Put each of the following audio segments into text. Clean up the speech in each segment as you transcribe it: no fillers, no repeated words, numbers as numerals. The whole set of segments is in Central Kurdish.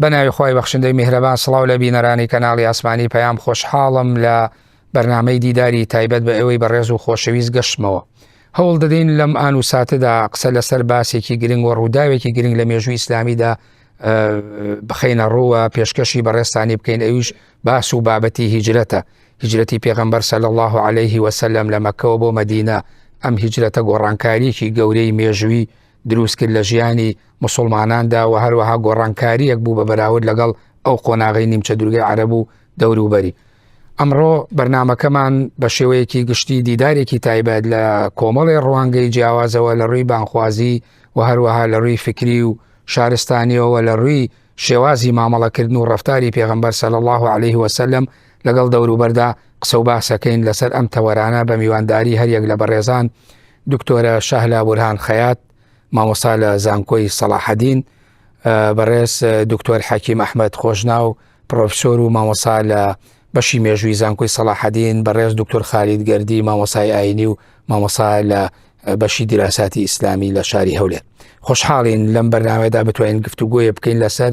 بە ناوی خوای بەخشندەی میهرەبان سڵاو لە بینەرانی کەناڵی ئاسمانی پەیام خۆشحاڵم لە بەرنامەی دیداری تایبەت بە ئێوەی بەڕێز و خۆشەویست گەشتمەوە. هەوڵ دەدەین لەم ئان و ساتەدا قسە لەسەر باسێکی گرنگ و ڕووداوێکی گرنگ لە مێژووی ئیسلامیدا بخەینە ڕووە پێشکەشی بەڕێزتانی بکەین ئەویش باس و بابەتی هیجرەتە هیجرەتی پێغەمبەر صلی الله علیه وسلم لە مەکەوە بۆ مەدینە ئەم هیجرەتە گۆڕانکاریەکی گەورەی مێژووی دروست کرد لە ژیانی موسڵماناندا و هەروەها گۆڕانکاریەک بوو بە بەراورد لەگەڵ ئەو قۆناغەی نیمچە دوورگەی عەرەب و دەوروبەری. ئەمڕۆ بەرنامەکەمان بە شێوەیەکی گشتی دیدارێکی تایبەت لە کۆمەڵێ ڕوانگەی جیاوازەوە لە ڕووی بانخوازی و هەروەها لە ڕووی فکری و شارستانیەوە لە ڕووی شێوازی مامەڵەکردن و ڕەفتاری پێغەمبەر صلی اللە علیه وسلم لەگەڵ دەوروبەردا قسە و باسەکەین لەسەر ئەم تەوەرانە بە میوانداری هەریەک لە بەڕێزان دکتۆرە شەهلا بورهان خەیات مامۆستا لە زانکۆی سەڵاحەدین بەڕێز دکتۆر حەکیم ئەحمەد خۆشناو پرۆفسۆر و مامۆسا لە بەشی مێژووی زانکۆی سەڵاحەدین بەڕێز دکتۆر خالید گەردی مامۆسای ئاینی و مامۆسا لە بەشی دیراساتی ئیسلامی لە شاری هەولێر خۆشحاڵین لەم بەرنامەدا بتوانین گفتوگۆیە بکەین لەسەر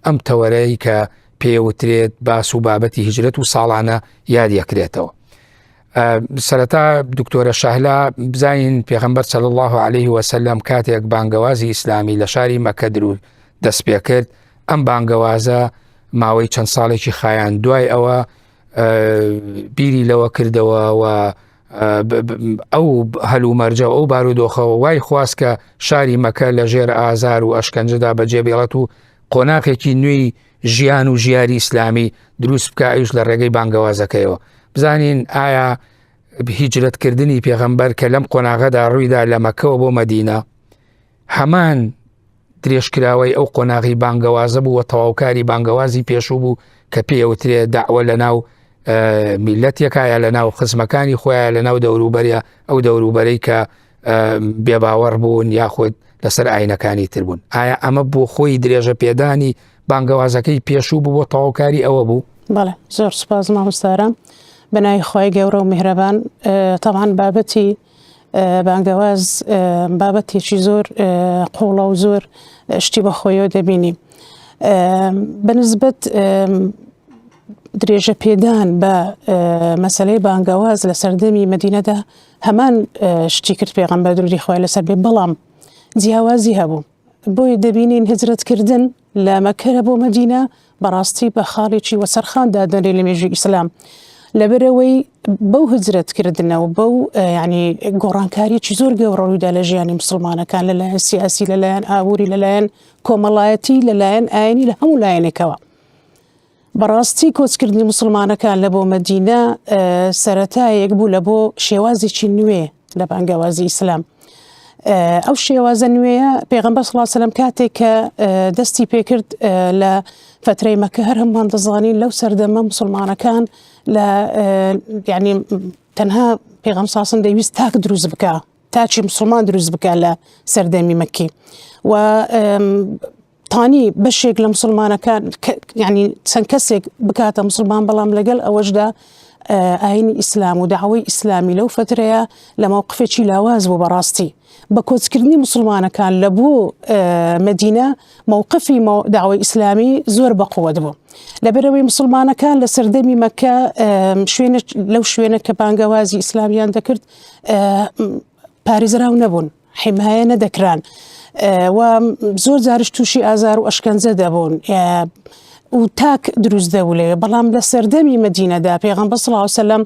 ئەم تەوەرەی کە پێوترێت باس و بابەتی هیجرەت و ساڵانە یادیەکرێتەوە سەرەتا دکتۆرە شەهلا بزانین پێغەمبەر صلی الله علیه وسلم کاتێک بانگەوازی ئیسلامی لە شاری مەکە درو دەست پێ کرد ئەم بانگەوازە ماوەی چەند ساڵێکی خایان دوای ئەوە بیری لەوە کردەوە و ئەو هەلومەرجە ئەو بارودۆخەوە وای خواست کە شاری مەکە لە ژێر ئازار و ئەشکەنجەدا بەجێ بێڵێت و قۆناخێکی نوێی ژیان و ژیاری ئیسلامی دروست بکە ئەوش لە ڕێگەی بانگەوازەکەیەوە بزانین ئایا هیجرەتکردنی پێغەمبەر کە لەم قۆناغەدا ڕوویدا لە مەکەوە بۆ مەدینە هەمان درێژکراوەی ئەو قۆناغی بانگەوازە بوو و تەواوکاری بانگەوازی پێشوو بوو کە پێوترێ داوە لە ناو میلەتێکایە لە ناو خزمەکانی خۆیان لە ناو دەوروبەرە ئەو دەوروبەرەی کە بێباوەڕ بوون یاخود لەسەر ئاینەکانی تر بوون ئایا ئەمە بۆ خۆی درێژە پێدانی بانگەوازەکەی پێشوو بوو بۆ تەواوکاری ئەوە بوو؟ بەڵێ زۆر سوپاس مامۆستارام بەناوی خوای گەورە و میهرەبان تەبعەن بابەتی بانگەواز بابەتێکی زۆر قوڵە و زۆر شتی بەخۆیەوە دەبینی بەنسبەت درێژە پێدان بە مەسلەی بانگەواز لە سەردەمی مدینەدا هەمان شتی کرد پێغەمبەر درودی خوای لەسەر بێ بەڵام جیاوازی هەبوو بۆیە دەبینین هجرەت کردن لە مەکەرە بۆ مەدینە بەڕاستی بە خاڵێکی وەسەرخان دادەنرێ لە مێژووی ئیسلام لەبەرەوەی بەو هجرەت کردنە و بەو ینی گۆڕانکاریی زۆر گەورە ڕوویدا لە ژیانی مسلمانەکان لەلایەن سیاسی لەلایەن ئابووری لەلایەن کۆمەڵایەتی لەلایەن ئاینی لە هەموو لایەنێکەوە بەڕاستی کۆچکردنی موسڵمانەکان لە بۆ مەدینە سەرەتایەک بوو لە بۆ شێوازێکی نوێ لە بانگەوازی ئیسلام. ئەو شێوازە نوێیە پێغەمبەر صلی الله علیه و سلم کاتێک کە دەستی پێکرد لە فترەی مەکە هەر هەمووان دەزانین لەو سەردەمە مسلمانەکان لە یعنی تەنها پێغەمبەر صلی الله علیه و سلم دەیویست تاک دروست بکە تاکی مسلمان دروست بکە لە سەردەمی مەکی و تانی بەشێک لە مسلمانەکان یعنی چەند کەسێک بکاتە مسلمان بەڵام لەگەڵ ئەوەشدا ئاینی ئیسلام و داوای ئیسلامی لەو فترەیە لە مەوقفێکی لاواز بوو بەڕاستی بە کۆچکردنی مسلمانەکان لە بۆ مدینە مووقفی داوای ئیسلامی زۆر بەقوت بوو لەبەرەوەی مسلمانەکان لە سەردەمی مەکە شوێنە لەو شوێنە کە بانگەوازی ئیسلامیان دەکرد پارێزراو نەبوون حیمایە نەدەکران و زۆر جارش تووشی ئازار و ئەشکەنجە دەبوون و تاک دروست دەبوو لەوێ بەڵام لە سەردەمی مەدینەدا پێغەمبەر صلی الله علیه وسلم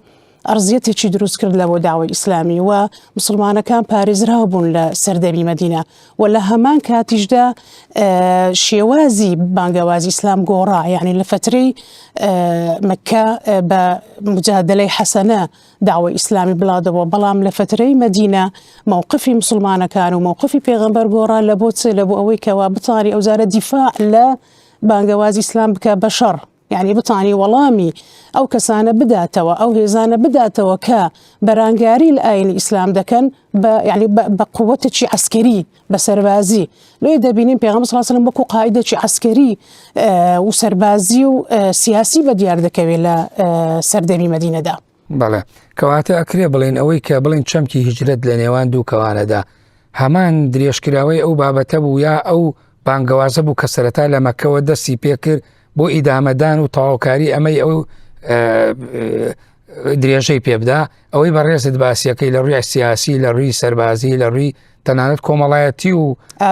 ئەرزیەتێکی دروست کرد لە بۆ داوای ئیسلامی و مسلمانەکان پارێزراو بوون لە سەردەمی مەدینە و لە هەمان کاتیشدا شێوازی بانگەوازی ئیسلام گۆڕا یعنی لە فترەی مەکە بە مجادلەی حەسەنە دەعوەی ئیسلامی بڵاو دەبۆ بەڵام لە فەترەی مەدینە مەوقفی موسڵمانەکان و مەوقفی پێغەمبەر گۆڕا لە بۆ چ لە بۆ ئەوەی کەوا بتانی ئەو جارە دیفاع لە بانگەوازی ئیسلام بکە بە شەڕ یعنی بتانی وەڵامی ئەو کەسانە بداتەوە ئەو هێزانە بداتەوە کە بەرانگاری لە ئاینی ئیسلام دەکەن بە یعنی بە قوتێکی عسکەری بە سەربازی لۆیە دەبینین پێغەمبەر صلی الله علیه و سلم وەکو قائیدێکی عەسکەری و سەربازی و سیاسی بە دیار دەکەوێت لە سەردەمی مەدینەدا. بەڵێ کەواتە ئەکرێ بڵێن ئەوەی کە بڵێن چەمکی هیجرەت لە نێوان دوو کەوانەدا هەمان درێژکراوەی ئەو بابەتە بوو یا ئەو بانگەوازە بوو کە سەرەتا لە مەکەوە دەستی پێکرد بۆ ئیدامەدان و تەواوکاری ئەمەی ئەو درێژەی پێبدا ئەوەی بەڕێزت باسیەکەی لە ڕووی سیاسی لە ڕووی سەربازی لە ڕووی تەنانەت کۆمەڵایەتی و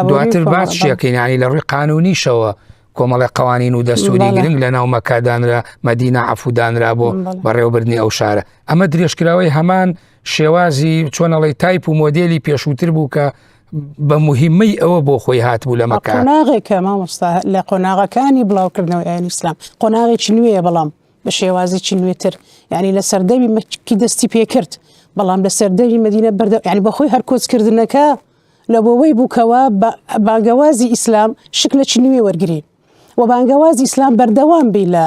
دواتر باسیەکەی یانی لە ڕووی قانونیشەوە کۆمەڵی قوانین و دەستوری گرنگ لە ناو مەکادانرا مەدینە عفودانرا بۆ بەڕێوەبردنی ئەو شارە ئەمە درێژکراوەی هەمان شێوازی چۆنەڵی تایپ و مۆدێلی پێشووتر بوو کە بە مهمەی ئەوە بۆ خۆی هاتبوو لە مەکە. قۆناغێکە مامۆستا لە قۆناغەکانی بڵاوکردنەوەی ئایینی ئیسلام قۆناغێکی نوێیە بەڵام بە شێوازێکی نوێتر یعنی لە سەردەمی مەکی دەستی پێکرد بەڵام لە سەردەمی مەدینە بەردە یعنی بەخۆی هەر کۆچکردنەکە لە بۆوەی بووکەوە بانگەوازی ئیسلام شکلێکی نوێ وەرگری و بانگەوازی ئیسلام بەردەوام بی لە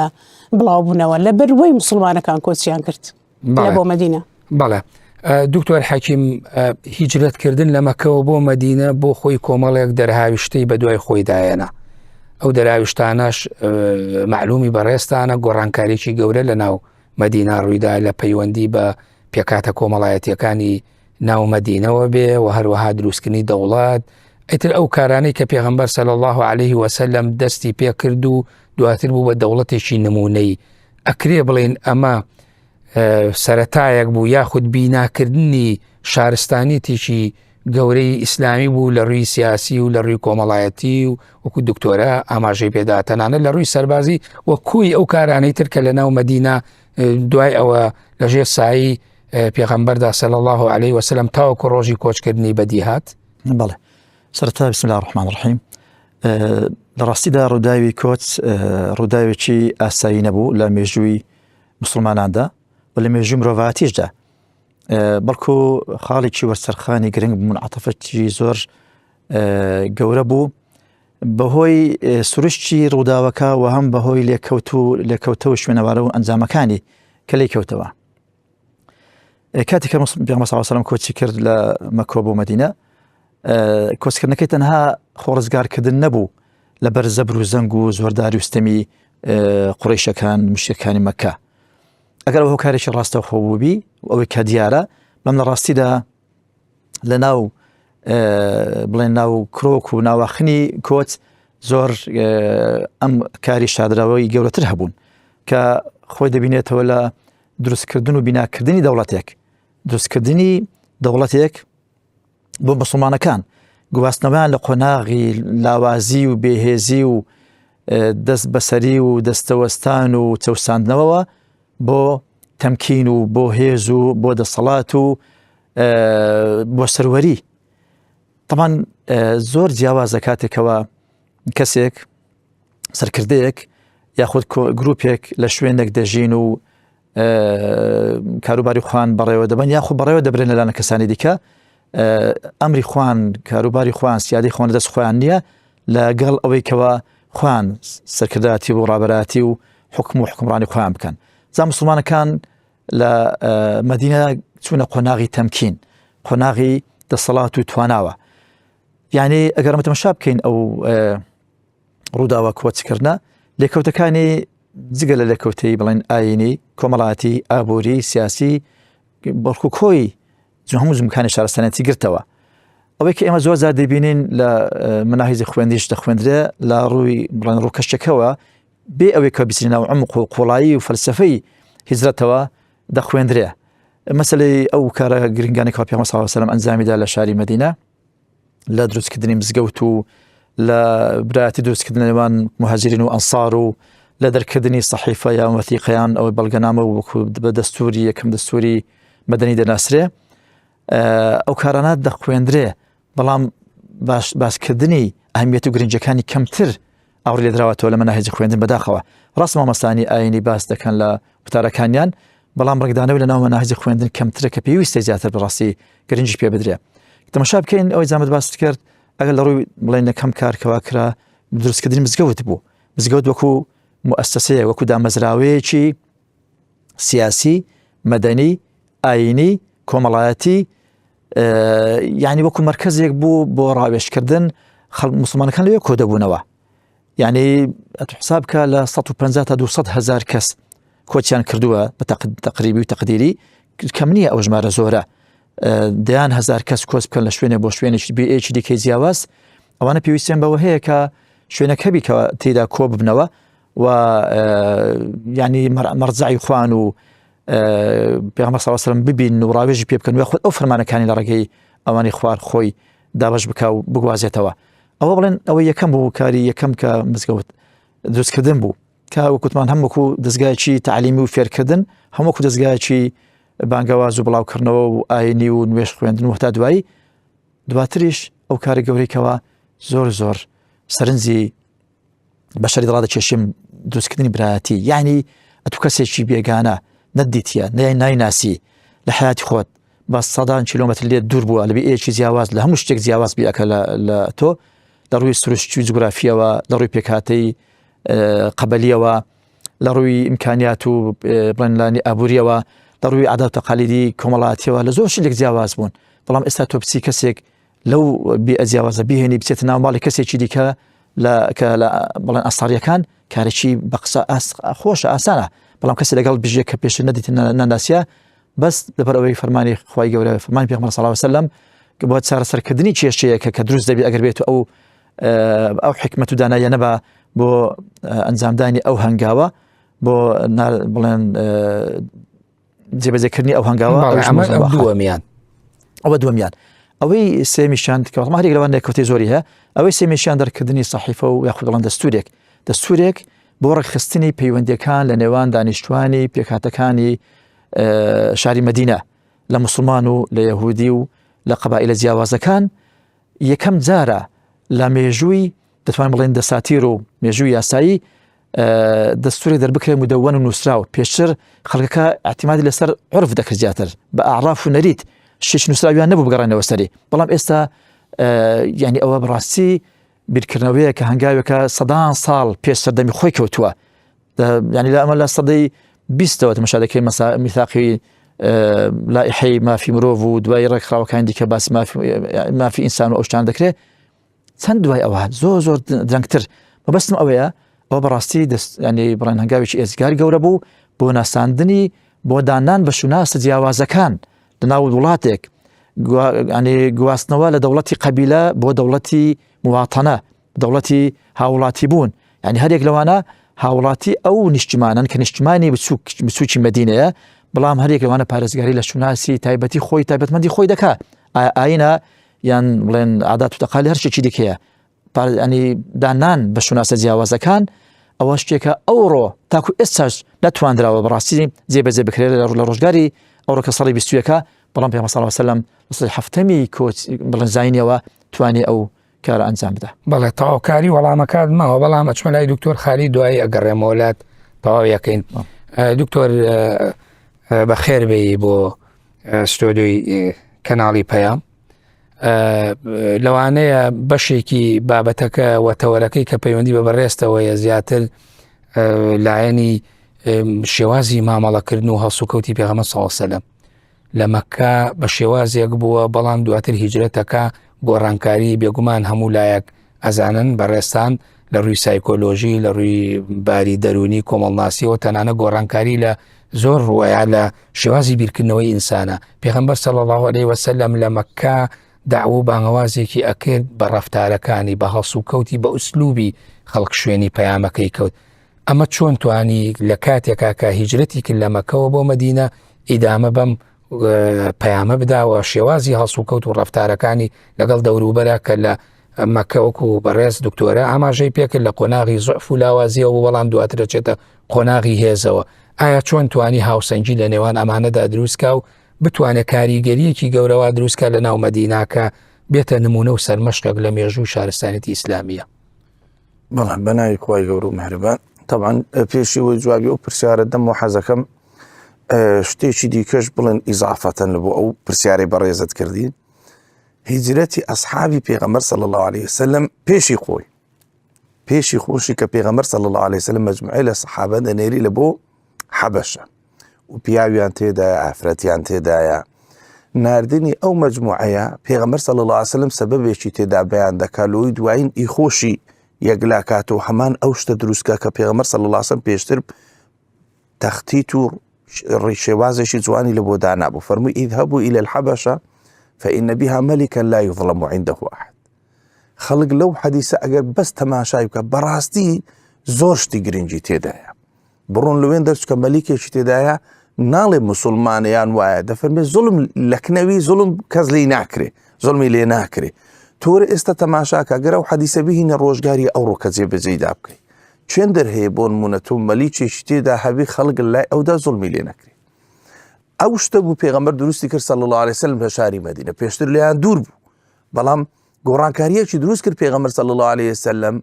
بڵاوبوونەوە لەبەر وەی مسلمانەکان کۆچیان کرد لە بۆ مەدینە. بەڵێ دکتۆر حەکیم هیجرەتکردن لە مەکەوە بۆ مەدینە بۆ خۆی کۆمەڵێک دەرهاویشتەی بە دوای خۆی دایەنا ئەو دەراویشتانەش معلومی بەڕێستانە گۆڕانکاریی گەورە لە ناو مەدینا ڕوویدا لە پەیوەندی بە پێکاتە کۆمەڵایەتیەکانی ناو مەدینەوە بێ و هەروەها دروستکردنی دەوڵەت ئیتر ئەو کارانەی کە پێغەمبەر صلی الله علیه وسلم دەستی پێکرد و دواتر بوو بە دەوڵەتێکی نمونەی ئەکرێ بڵێین ئەمە سەتایەک بوو یاخود بیناکردنی شارستانیتێکی گەورەی ئیسلامی بوو لە ڕووی سیاسی و لە ڕووی کۆمەڵایەتی و وەکو دکتۆرە ئاماژەی پێدا تەنانەت لە ڕووی سەربازی و کۆی ئەو کارانەی تر کە لە ناو مەدینە دوای ئەوە لەژێر سایی پێغەمبەردا صلی الله علیه وسلم تاوەکو ڕۆژی کۆچکردنی بەدیهات بەڵێ سەرەتا بسم الله الرحمن الرحیم لە ڕاستیدا ڕووداوی کۆچ ڕووداوێکی ئاسایی نەبوو لە مێژووی مسلماناندا و لە مێژوو مرۆڤاتیشدا بەڵکو خاڵێکی وەرچەرخانی گرنگ بوو منعتەفەتی زۆر گەورە بوو بەهۆی سروشتی ڕووداوەکە و هەم بەهۆی لێکەوت و لێکەوتە و شوێنەوارە و ئەنجامەکانی کە لێ کەوتەوە کاتێک کە پێغەمبەر صلی الله علیه و سلم کۆچی کرد لە مەککە بۆ مەدینە کۆچکردنەکەی تەنها خۆڕزگارکردن نەبوو لەبەر زەبر و زەنگ و زۆرداری و ستەمی قڕیشەکان مشتەکانی مەکە ئەگەر ئەو هۆکارێکی ڕاستەوخۆ بووبی ئەوەی کە دیارە بەم لە ڕاستیدا لە ناو بڵێن ناو کرۆک و ناواخنی کۆچ زۆر ئەم کاری شادراوەی گەورەتر هەبوون کە خۆی دەبینێتەوە لە دروستکردن و بیناکردنی دەوڵەتێک دروستکردنی دەوڵەتێک بۆ مسلمانەکان گواستنەوەیان لە قۆناغی لاوازی و بێهێزی و دەست بەسەری و دەستەوەستان و چەساندنەوەوە بۆ تەمکین و بۆ هێز و بۆ دەسەڵات و بۆ سەروەری طبعا زۆر جیاوازە کاتێکەوە کەسێک سەرکردەیەک یاخود گروپێک لە شوێنێک دەژین و کاروباری خوان بەڕێوە دەبن یاخود بەڕێوە دەبرێن لەلایەن کەسانی دیکە ئەمری خوان کاروباری خوان سیادی خۆن دەست خۆیان نییە لەگەڵ ئەوەی کەوا خوان سەرکرداتی و ڕابەراتی و حکم و حکمڕانی خۆیان بکەن جا مسلمانەکان لە مدینە چوونە قۆناغی تەمکین قۆناغی دەسەڵات و تواناوە یعنی ئەگەر متەمەشا بکەین ئەو ڕووداوە کۆچکردە لێکەوتەکانی جگە لە لێکەوتەی بڵێن ئاینی کۆمەڵاتی ئابووری سیاسی بەڵکو کۆی هەموو زمکانی شارستانەتی گرتەوە ئەوەی کە ئێمە زۆر زار دەبینین لە مناهیزی خوێندیش دەخوێندرێ لە ڕووی بڵێن ڕووکەشەکەوە بێ ئەوەی کە بچینە ناو عمق و قوڵایی و فەلسفەی هیجرەتەوە دەخوێندرێ مەسلەی ئەو کارە گرنگانی کە پێغەمبەر صلی الله علیه و سلم ئەنجامیدا لە شاری مەدینە لە دروستکردنی مزگەوت و لە برایەتی دروستکردن نێوان مهاجرین و ئەنسار و لە دەرکردنی سەحیفە یان وەثیقەیان ئەوەی بەڵگەنامە وەکو بە دەستوری یەکەم دەستوری مەدەنی دەناسرێ ئەو کارانە دەخوێندرێ بەڵام باسکردنی ئەهمیەت و گرنگەکانی کەمتر ئاوڕ لێدراوەتەوە لە مەناهجی خوێندن بەداخەوە ڕاست مامۆستانی ئاینی باس دەکەن لە وتارەکانیان بەڵام ڕێکدانەوە لە ناو مەناهجی خوێندن کەمترە کە پێویستە زیاتر بەڕاستی گرنگی پێ بدرێ تەماشا بکەین ئەوەی زامت باست کرد ئەگەر لە ڕووی بڵێن یەکەم کارکەوا کرا دروستکردنی مزگەوت بوو مزگەوت وەکو مؤسسەیە وەکو دامەزراوەیەکی سیاسی مەدەنی ئاینی کۆمەڵایەتی یعنی وەکو مرکزێک بوو بۆ ڕاوێشکردن خەڵ مسلمانەکان لەوێ کۆ دەبوونەوە یعنی حساب بکە لە 150 تا 200 هزار کەس کۆچیان کردووە بە تەقریبی و تەقدیری کەم نییە ئەو ژمارە زۆرە دەیان هزار کەس کۆچ بکەن لە شوێنێ بۆ شوێنێکی بێ ئێکی دیکەی جیاواز. ئەوانە پێویستیان بەوە هەیە کە شوێنەکە بی کە تێدا کۆ ببنەوە و ینی مەرجعی خوان و پێغەمبەر صلی الله علیه و سلم ببین و ڕاوێژی پێ بکەن و خود ئەو فەرمانەکانی لە ڕێگەی ئەوانی خوار خۆی دابەش بکە و بگوازێتەوە ئەوە بڵێن ئەوە یەکەم بوو کاری یەکەم کە مزگەوت دروستکردن بوو کە وەکوتمان هەم وەکو دەستگایکی تعلیمی و فێرکردن هەم وەکو دەستگایکی بانگەواز و بڵاوکردنەوە و ئاینی و نوێش خوێندن و هەتا دوایی دواتریش ئەو کارە گەورەی کەوا زۆر زۆر سەرنجی بەشەری ڕادەکێشم دروستکردنی برایەتی یعنی ئەتو کەسێکی بێگانە نەدیتە نەی نایناسی لە حیاتی خۆت بە سەدان کیلۆمەتر لێت دوور بووە لە بێیەکی جیاواز لە هەموو شتێک جیاواز بیەکە لە تۆ لە ڕووی سروشتی و جوگرافیەوە لە ڕووی پێکهاتەی قەبەلیەوە لە ڕووی ئیمکانیات و بڵێن لانی ئابووریەوە لە ڕووی عادات و تەقالیدی کۆمەڵاتیەوە لە زۆر شتێک جیاواز بوون بەڵام ئێستا تۆ بچی کەسێک لەو بێ جیاوازە بهێنی بچێتە ناو ماڵی کەسێکی دیکە لە کە لە بڵێن ئەساریەکان کارێکی بە قسە خۆشە ئاسانە بەڵام کەسی لەگەڵ بژێ کە پێشتر نەدیت نەناسیە بەس لەبەر ئەوەی فەرمانی خوای گەورە فەرمانی پێغەمبەر صلی الله علیه وسلم کە بۆ چارەسەرکردنی کێشەیەکە کە دروست دەبێت ئەگەر بێت ئەو ئەو حکمت و دانایە نەبا بۆ ئەنجامدانی ئەو هەنگاوە بۆ بڵێن جێبەجێکردنی ئەو هەنگاوە دووەمیان ئەوە دووەمیان ئەوەی سێمیشان کە هەرێک لەوان لێکەوتەی زۆری هەیە ئەوەی سێمیشان دەرکردنی سەحیفە و یاخود دەڵێن دەستورێک دەستورێک بۆ ڕێکخستنی پەیوەندیەکان لە نێوان دانیشتوانی پێکهاتەکانی شاری مەدینە لە مسلمان و لە یەهودی و لە قەبائیلە جیاوازەکان یەکەم جارە لە مێژووی دەتوان بڵێن دەساتیر و مێژووی یاسایی دەستورێک دەربکرێ مدەوەن و نووسراو پێشتر خەڵکەکە اعتمادی لەسەر عرف دەکرد زیاتر بە ئاراف و نەریت شش نووسراویان نەبوو بگەڕێنەوە سەری بەڵام ئێستا یعنی ئەوە بەڕاستی بیرکردنەوەیە کە هەنگاوێکە سەدان ساڵ پێش سەردەمی خۆی کەوتووە ینی لە ئەمە لە سەدەی بیستەوە تەمەشا دەکەی مەسا میثاقی لائحەی مافی مرۆڤ و دوای ڕێکخراوەکانی دیکە باسی مافی ئینسان و ئەوشتان دەکرێت چەند دوای ئەوە زۆر زۆر درەنگتر مەبەستم ئەوەیە ئەوە بەڕاستی دەست ینی بڵێن هەنگاوێکی ئێزگار گەورە بوو بۆ ناساندنی بۆ دانان بە شوناسە جیاوازەکان لەناو وڵاتێک ینی گواستنەوە لە دەوڵەتی قەبیلە بۆ دەوڵەتی مواتەنە دەوڵەتی هاوڵاتی بوون یعنی هەرێک لەوانە هاوڵاتی ئەو نیشتیمانن کە نیشتمانی بچوک بچوکی مدینەیە بەڵام هەرێک لەوانە پارێزگاری لە شوناسی تایبەتی خۆی تایبەتمەندی خۆی دەکا ئاینە یان بڵێن عادات و تەقالی هەر شتێکی دیکەیە ینی دانان بە شوناسە جیاوازەکان ئەوە شتێکە ئەوڕۆ تاکو ئێستاش نەتواندراوە بەڕاستی جێبەجێ بکرێت لە ڕۆژگاری ئەوڕۆ کە ساڵی بیستویەکە بەڵام پێغەمبەر صلی الله علیه وسلم لە ساڵی حەفتەمی کۆچ بڵێن زاینیەوە توانی ئەو کارە ئەنجام بدا. بەڵێ تەواوکاری وەڵامەکات ماوە بەڵام ئەچمە لای دکتۆر خالی دوایی ئەگەڕێمەوە لات تەواو یەکەین دکتۆر بەخێر بێی بۆ ستۆدیۆی کەناڵی پەیام لەوانەیە بەشێکی بابەتەکە و تەوەرەکەی کە پەیوەندی بە بەڕێستەوەیە زیاتر لایەنی شێوازی مامەڵەکردن و هەڵسوکەوتی پێغەمە ساوسەلم لە مەکە بە شێوازێک بووە بەڵام دواتر هیجرەتەکە گۆڕانکاری بێگومان هەموو لایەک ئەزانن بەڕێزتان لە ڕووی سایکۆلۆژی لە ڕووی باری دەروونی کۆمەڵناسیەوە تەنانە گۆڕانکاری لە زۆر ڕووەیە لە شێوازی بیرکردنەوەی ئینسانە پێغەمبەر صلی الله علیه وسلم لە مەکە داوە و بانگەوازێکی ئەکرد بە ڕەفتارەکانی بە هەڵسوکەوتی بە ئوسلوبی خەڵک شوێنی پەیامەکەی کەوت ئەمە چۆن توانی لە کاتێکا کە هیجرەتی کرد لە مەکەوە بۆ مەدینە ئیدامە بەم پەیامە بداوە شێوازی هەڵسوکەوت و ڕفتارەکانی لەگەڵ دەوروبەرە کە لە مەکە وەکو بەڕێز دکتۆرە ئاماژەی پێکرد لە قۆناغی زعف و لاوازیەوە بوو بەڵام دواتر دەچێتە قۆناغی هێزەوە ئایا چۆن توانی هاوسەنگی لە نێوان ئەمانەدا دروستکا و بتوانێت کاریگەریەکی گەورەوا دروستکە لە ناو مەدیناکە بێتە نمونە و سەرمەشقێک لە مێژوو شارستانێتی ئیسلامیە بەڵێ بەناوی خوای گەورە و میهرەبان تەبعەن پێشی وەی جوابی ئەو پرسیارە دەم و حەزەکەم شتێکی دیکەش بڵێن ئیزافەتەن لە بۆ ئەو پرسیارەی بەڕێزت کردین هیجرەتی ئەسحابی پێغەمبەر صلی الله علیه وسلم پێشی خۆی پێشی خۆشی کە پێغەمبەر صلی الله علیه وسلم مجموعەی لە سەحابە دەنێری لە بۆ حەبەشە و پیاویان تێدایە ئافرەتیان تێدایە ناردنی ئەو مجموعەیە پێغەمبەر صلی الله علیه وسلم سەبەبێکی تێدا بەیان دەکا لۆی دوایین ئی خۆشی یەکلا کات و هەمان ئەو شتە دروستکە کە پێغەمبەر صلی الله علیه وسلم پێشتر تەختیت و ڕیشێوازێکی جوانی لە بۆ دانابوو فەرمووی اذهبوا الى الحبشة فإن بها ملكا لا يظلم عنده أحد. خەڵک لەو حەدیسە ئەگەر بەس تەماشای بکە بەڕاستی زۆر شتی گرنگی تێدایە بڕۆن لەوێن دەرچکە مەلیکێکی تێدایە ناڵێ مسلمانیان وایە دەفەرمێ زوڵم لەکنەوی زوڵم کەس لی ناکرێ زوڵمی لێ ناکرێ تۆرە ئێستا تەماشاکە گەرە و حەدیسە بهینە ڕۆژگاری ئەوڕۆ کە جێبەجێی بکەی چێن دەر هەیە بۆن مونە تۆ مەلیکێکی تێدا هەبی خەڵک لای ئەودا زوڵمی لێ نەکرێ ئەو شتە بوو پێغەمبەر دروستی کرد صلی الله علیه وسلم لە شاری مەدینە پێشتر لێیان دوور بوو بەڵام گۆڕانکاریەکی دروست کرد پێغەمبەر صلی الله علیه وسلم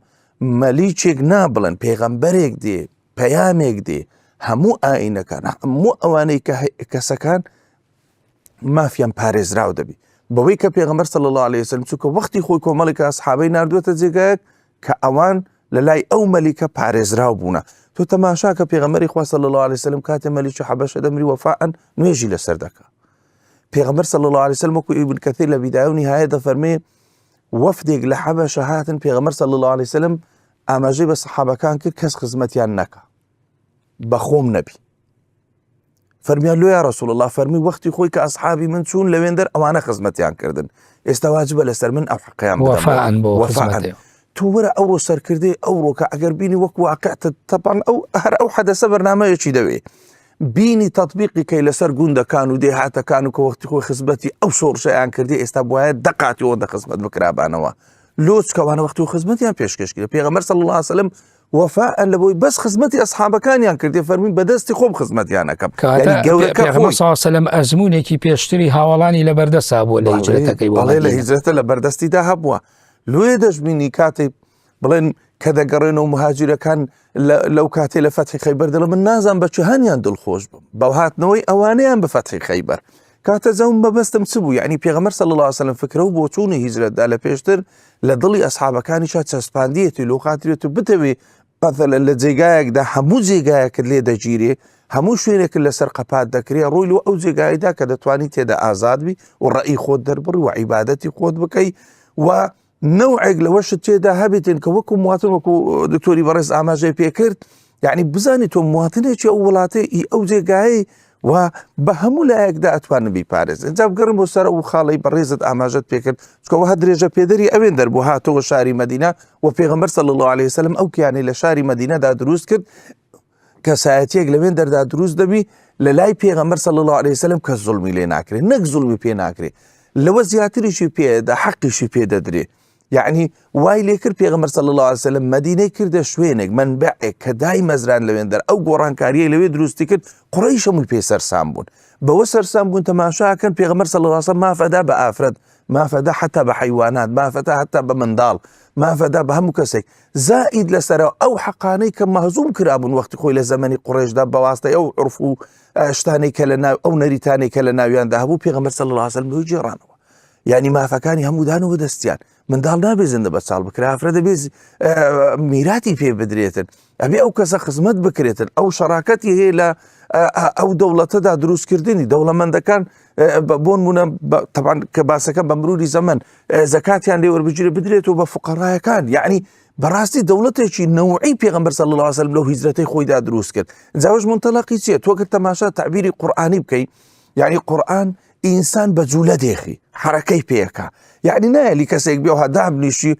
مەلیکێک نابڵێن پێغەمبەرێک دێ پەیامێک دێ هەموو ئاینەکان هەموو ئەوانەی کە کەسەکان مافیان پارێزراو دەبی بەوەی کە پێغەمبەر صلی الله علیه وسلم چونکە وەختی خۆی کۆمەڵێک ئەسحابەی ناردووەتە جێگایەک کە ئەوان لە لای ئەو مەلیکە پارێزراو بوونە تۆ تەماشا کە پێغەمبەری خوا صلی الله علیه وسلم کاتێ مەلیکی حەبەشە دەمری وەفاء نوێژی لەسەر دەکا پێغەمبەر صلی الله علیه وسلم وەکو ئیبن کەثیر لە بیدایە و نیهایە دەفەرمێ وەفدێک لە حەبەشە هاتن پێغەمبەر صلی الله علیه وسلم ئاماژەی بە سەحابەکان کرد کەس خزمەتیان نەکا بەخۆم نەبی فەرمیان لۆ یا رسول الله فەرمی وەختی خۆی کە ئەسحابی من چوون لەوێندەر ئەوانە خزمەتیان کردن ئێستا واجبە لەسەر من ئەو حەقیان وەفاء بۆ وەفاء تۆ وەرە ئەوڕۆ سەرکردەی ئەوڕۆکە ئەگەر بینی وەک واقع تەپان ئەو هەر ئەو حەدەسە بەرنمەیەکی دەوێ بینی تطبیقی کەی لەسەر گوندەکان و دێهاتەکان و کە وەختی خۆی خزمەتی ئەو شۆڕشیان کردی ئێستا بواە دەقاتی ئەوەندە خزمەت بکرابانەوە لۆچکەوانە وەختی و خزمەتیان پێشکەش کرد پێغەمبەر صلی الله علیه وسلم وەفاء لە بۆی بەس خزمەتی ئەسحابەکانیان کردێ فەرمووی بەدەستی خۆم خزمەتیان ئەەکەم کەواتە گەورەکە پێغەمبەر خۆی صلی الله علیه وسلم ئەزموونێکی پێشتری هاوەڵانی لە بەردەستا بووە لە هیجرەتەکەی بۆ بەڵێ لە مەدینە. هیجرەتە لە بەردەستیدا هەبووە لۆیە دەشبینی کاتێک بڵێن کە دەگەڕێنەوە مهاجرەکان لەو کاتێ لە فەتحی خەیبەر دەڵێ من نازان بە چهانیان دڵخۆش بم بە هاتنەوەی ئەوانەیان بە فەتحی خەیبەر کاتە زەوم مەبەستم چ بوو یعنی پێغەمبەر صلی الله علیه وسلم فکرە و بۆچوونی هیجرەتدا لە پێشتر لە دڵی ئەسحابەکانیشا چەسپاندیەتی لۆ خاترێت و بتەوێ مەثەلەن لە جێگایەکدا هەموو جێگایەکت لێ دەگیرێ هەموو شوێنێکت لەسەر قەپات دەکرێ ڕووی لۆ ئەو جێگایدا کە دەتوانی تێدا ئازاد بی و ڕەئی خۆت دەربڕی و عیبادەتی خۆت بکەی و نەوعێک لەوەشت تێدا هەبێتن کە وەکو مواتن وەکو دکتۆری بەڕێز ئاماژەی پێکرد یعنی بزانیت تۆ مواتنێکی ئەو وڵاتەی ئی ئەو جێگایەی و بە هەموو لایەکدا ئەتوانن بیپارێزن جا بگەڕم بۆ سەر ئەو خاڵەی بەڕێزت ئاماژەت پێکرد چکەوە هە درێژە پێدەری ئەوێن دەربوو هاتەوە شاری مەدینە و پێغەمبەر صلی الله علیه وسلم ئەو کیانەی لە شاری مەدینەدا دروست کرد کەسایەتیەک لەوێن دەردا دروست دەبی لە لای پێغەمبەر صلی الله علیه وسلم کە زوڵمی لێ ناکرێ نەک زوڵمی پێ ناکرێ لەوە زیاتریشی پێدا حەقیشی پێ دەدرێ یعنی وای لێکرد پێغەمبەر صلی الله علیه وسلم مەدینەی کردە شوێنێک منبعێک کە دای مەزران لەوێن دەر ئەو گۆڕانکاریە لەوێ دروستی کرد قڕیش هەمووی پێ سەرسام بوون بەوە سەرسام بوون تەماشاکەن پێغەمبەر صلی الله علیه وسلم مافەدا بە ئافرەت مافەدا حتا بە حیوانات مافەدا حتا بە منداڵ مافەدا بە هەموو کەسێک زائید لەسەرەوە ئەو حەقانەی کە مەهزوم کرابوون وەختی خۆی لە زەمەنی قوڕێشدا بەواستەی ئەو عرف و شتانەی کە لە ناو ئەو نەریتانەی کە لە ناویاندا هەبوو پێغەمبەر صلی الله علیه وسلم لۆی گێڕانەوە یعنی مافەکانی هەموو دانەوە دەستیان منداڵ نابێ زیندە بە چاڵ بکرا ئافرەت دەبێ میراتی پێ بدرێتن ئەبێ ئەو کەسە خزمەت بکرێتن ئەو شەراکەتی هەیە لە ئەو دەوڵەتەدا دروستکردنی دەوڵەمەندەکان بۆن مونە تەبان کە باسەکە بە مروری زەمن زەکاتیان لێ وەربگیرێ بدرێت و بە فقەڕایەکان یعنی بەڕاستی دەوڵەتێکی نەوعی پێغەمبەر صلی الله علیه وسلم لەو هیجرەتەی خۆیدا دروست کرد جاوش منطلقی چییە تۆ کە تەماشا تعبیری قورئانی بکەی یعنی قورئان ئینسان بە جوولە دێخی حرەکەی پێکا یعنی نایەلی کەسێک بێ ها دابنیشی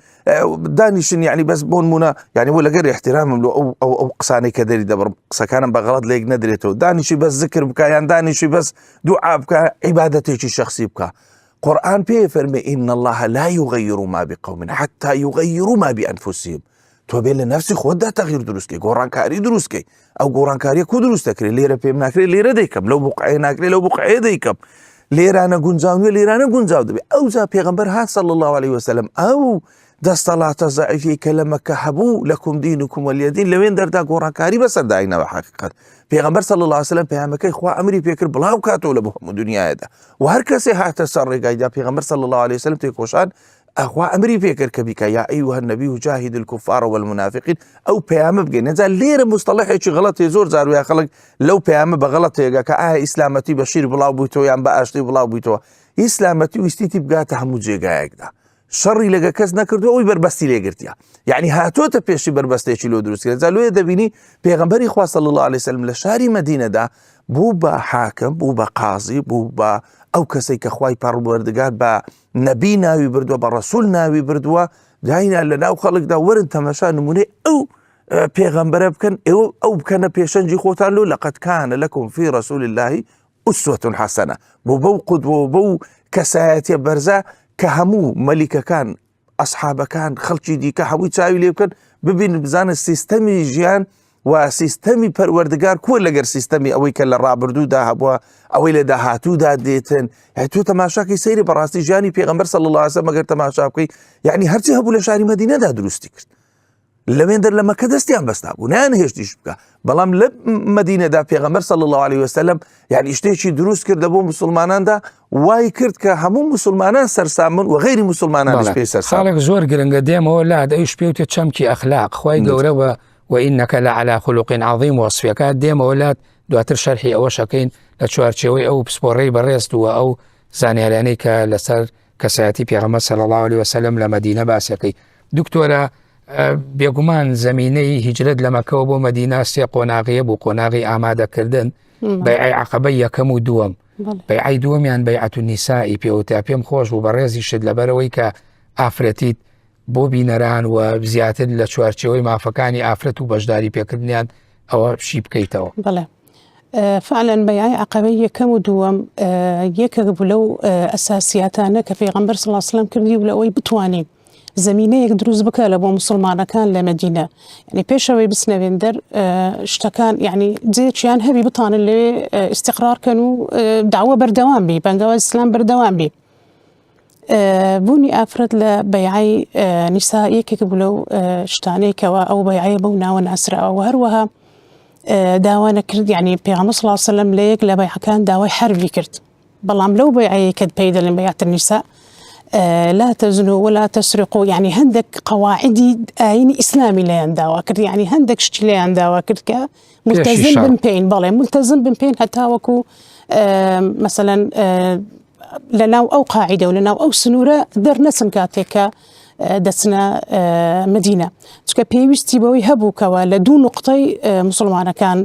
دانیشن یعنی بەس بۆن مونە یعنی بۆ لەگەر احترامم لۆ ئەو ئەو ئەو قسانەی کە دەری دەبڕم قسەکانم بە غەڵەت لێک نەدرێتەوە دانیشی بەس ذکر بکە یان دانیشی بەس دوعا بکە عیبادەتێکی شخصی بکە قورآن پێ فەرمێ إن الله لا يغير ما بقوم حتى يغيروا ما بأنفسهم تۆ بێ لە نفسی خۆتدا تەغیر دروستکەی گۆڕانکاری دروستکەی ئەو گۆڕانکاریە کو دروست دەکرێت لێرە پێم ناکرێت لێرە دەیکەم لەو بقعەیە ناکرێت لەو بقعەیە دەیکەم لێرانە گونجاو نیە لێرانە گونجاو دەبێت ئەوجا پێغەمبەر هات صلی الله علیه وسلم ئەو دەستەڵاتە زەعیفی کە لە مەکە هەبوو لەکم دینکم وەلیە دین لەوێن دەردا گۆڕانکاری بەسەر داینەوە حقیقەت پێغەمبەر صلی الله علیه وسلم پەیامەکەی خوا ئەمری پێکرد بڵاو کاتەوە لە بۆ هەموو دنیادا و هەر کەسێ هاتە سەر ڕێگایدا پێغەمبەر صلی الله علیه وسلم تێکۆشان ئەخوا ئەمری پێکرد کە بیکا یا ایها النبی جاهد الكفار والمنافقین ئەو پەیامە بگەینە جا لێرە مستەڵحێکی غەڵەتێ زۆر جار ویا خەڵک لەو پەیامە بە غەڵەت تێگا کە ئایا ئیسلامەتی بە شیر بڵاو بوویتەوە یان بە ئاشتی بڵاو بوویتەوە ئیسلامەتی ویستیتی بگاتە هەموو جێگایەکدا شەڕی لەگە کەس نەکردو ئەوی بەربەستی لێگرتیە یعنی هاتۆتە پێشی بەربەستێکی لۆ دروست کرد جا لۆیە دەبینی پێغەمبەری خوا صلی الله علیه وسلم لە شاری مەدینەدا بوو بە حاکم بوو بە قازی بوو بە. ئەو کەسەی کە خوای پەڕوەردگار بە نەبی ناوی بردووە بە ڕەسول ناوی بردووە داینا لە ناو خەڵکدا وەرن تەمەشا نمونەی ئەو پێغەمبەرە بکەن ئێوە ئەو بکەنە پێشەنجی خۆتان لۆ لەقەت کانە لەکم فی رسول الله ئوسوة حەسەنە بۆ بەو قودوە و بەو کەسایەتیە بەرزە کە هەموو مەلیکەکان ئەسحابەکان خەڵکی دیکە هەمووی چاوی لێ بکەن ببین بزانە سیستەمی ژیان و سیستەمی پەروەردگار کووە لەگەر سیستەمی ئەوەی کە لە ڕابردوودا هەبووە ئەوەی لە داهاتوودا دێتن هەی تۆ تەماشاکەی سەیری بەڕاستی ژیانی پێغەمبەر صلی الله علیه وسلم مەگەر تەماشا بکەی یعنی هەرچی هەبوو لە شاری مەدینەدا دروستی کرد لەوێندەر لە مەکە دەستیان بەستا بوو نیان هێشتیش بکە بەڵام لە مدینەدا پێغەمبەر صلی الله علیه وسلم یعنی شتێکی دروست کرد بۆ مسلماناندا وای کرد کە هەموو مسلمانان سەرسامن و غیری مسلمانانش پێی سەرسام خاڵێک زۆر گرنگە دێمەوە لات ئەویش پێوتە چەمکی ئەخلاق خوای گەورە بە وإنك لعلى خلق عظیم وەسفەکە دێمەوە لات دواتر شەرحی ئەوەشەکەین لە چوارچێوەی ئەو پسپۆڕەی بەڕێزت و ئەو زانیاریانەی کە لەسەر کەسایەتی پێغەمبەر صلی الله علیه وسلم لە مەدینە باسەکەی دکتۆرە بێگومان زمینەی هیجرەت لە مەکەوە بۆ مەدینە سێ قۆناغیە بوو قۆناغی ئامادەکردن بەیعی عەقەبە یەکەم و دووەم بەیعی دووەمیان بەیعەت و نیسائی پێوتە پێم خۆش بوو بەڕێزیشت لەبەرەوەی کە ئافرەتیت بۆ بینەران و زیاتر لە چوارچێوەی مافەکانی ئافرەت و بەشداری پێکردنیان ئەوە شی بکەیتەوە. بەڵێ فعلا بەیعەی عەقەبەی یەکەم و دووەم یەکێک بوو لەو ئەساسیاتانە کە پێغەمبەر صلی الله علیه وسلم کردی و لە ئەوەی بتوانین زمینەیەک دروست بکە لە بۆ مسلمانەکان لە مەدینە یعنی پێشەوەی بچنەوێن دەر شتەکان یعنی جێکیان هەبی بتانن لەوێ استقرار کەن و داوە بەردەوام بی بەنگەوە ئیسلام بەردەوام بی بوونی ئافرەت لە بەیعەی نیسا یەکێک بوو لەو شتانەی کەوا ئەو بەیعەیە بەو ناوە ناسراوە و هەروەها داوا نەکرد یعنی پێغەمبەر صلی الله علیه وسلم لە یەک لە بەیعەکان داوای حەربی کرد بەڵام لەو بەیعەیە کە پێی دەڵێن بەیعەت النساء لا تزنوا ولا تسرقوا یعنی هەندێک قەواعدی ئاینی ئیسلامی لێیان داوا کرد یعنی هەندێک شتی لێیان داوا کرد کە ملتزم بن پێین بەڵێ ملتزم بن پێین هەتاوەکو مەسەلەن لە ناو ئەو قاعدە و لە ناو ئەو سنوورە دەرنەچن کاتێک کە دەچنە مدینە چکە پێویستی بەوەی هەبوو کەەوە لە دوو نقطەی مسلمانەکان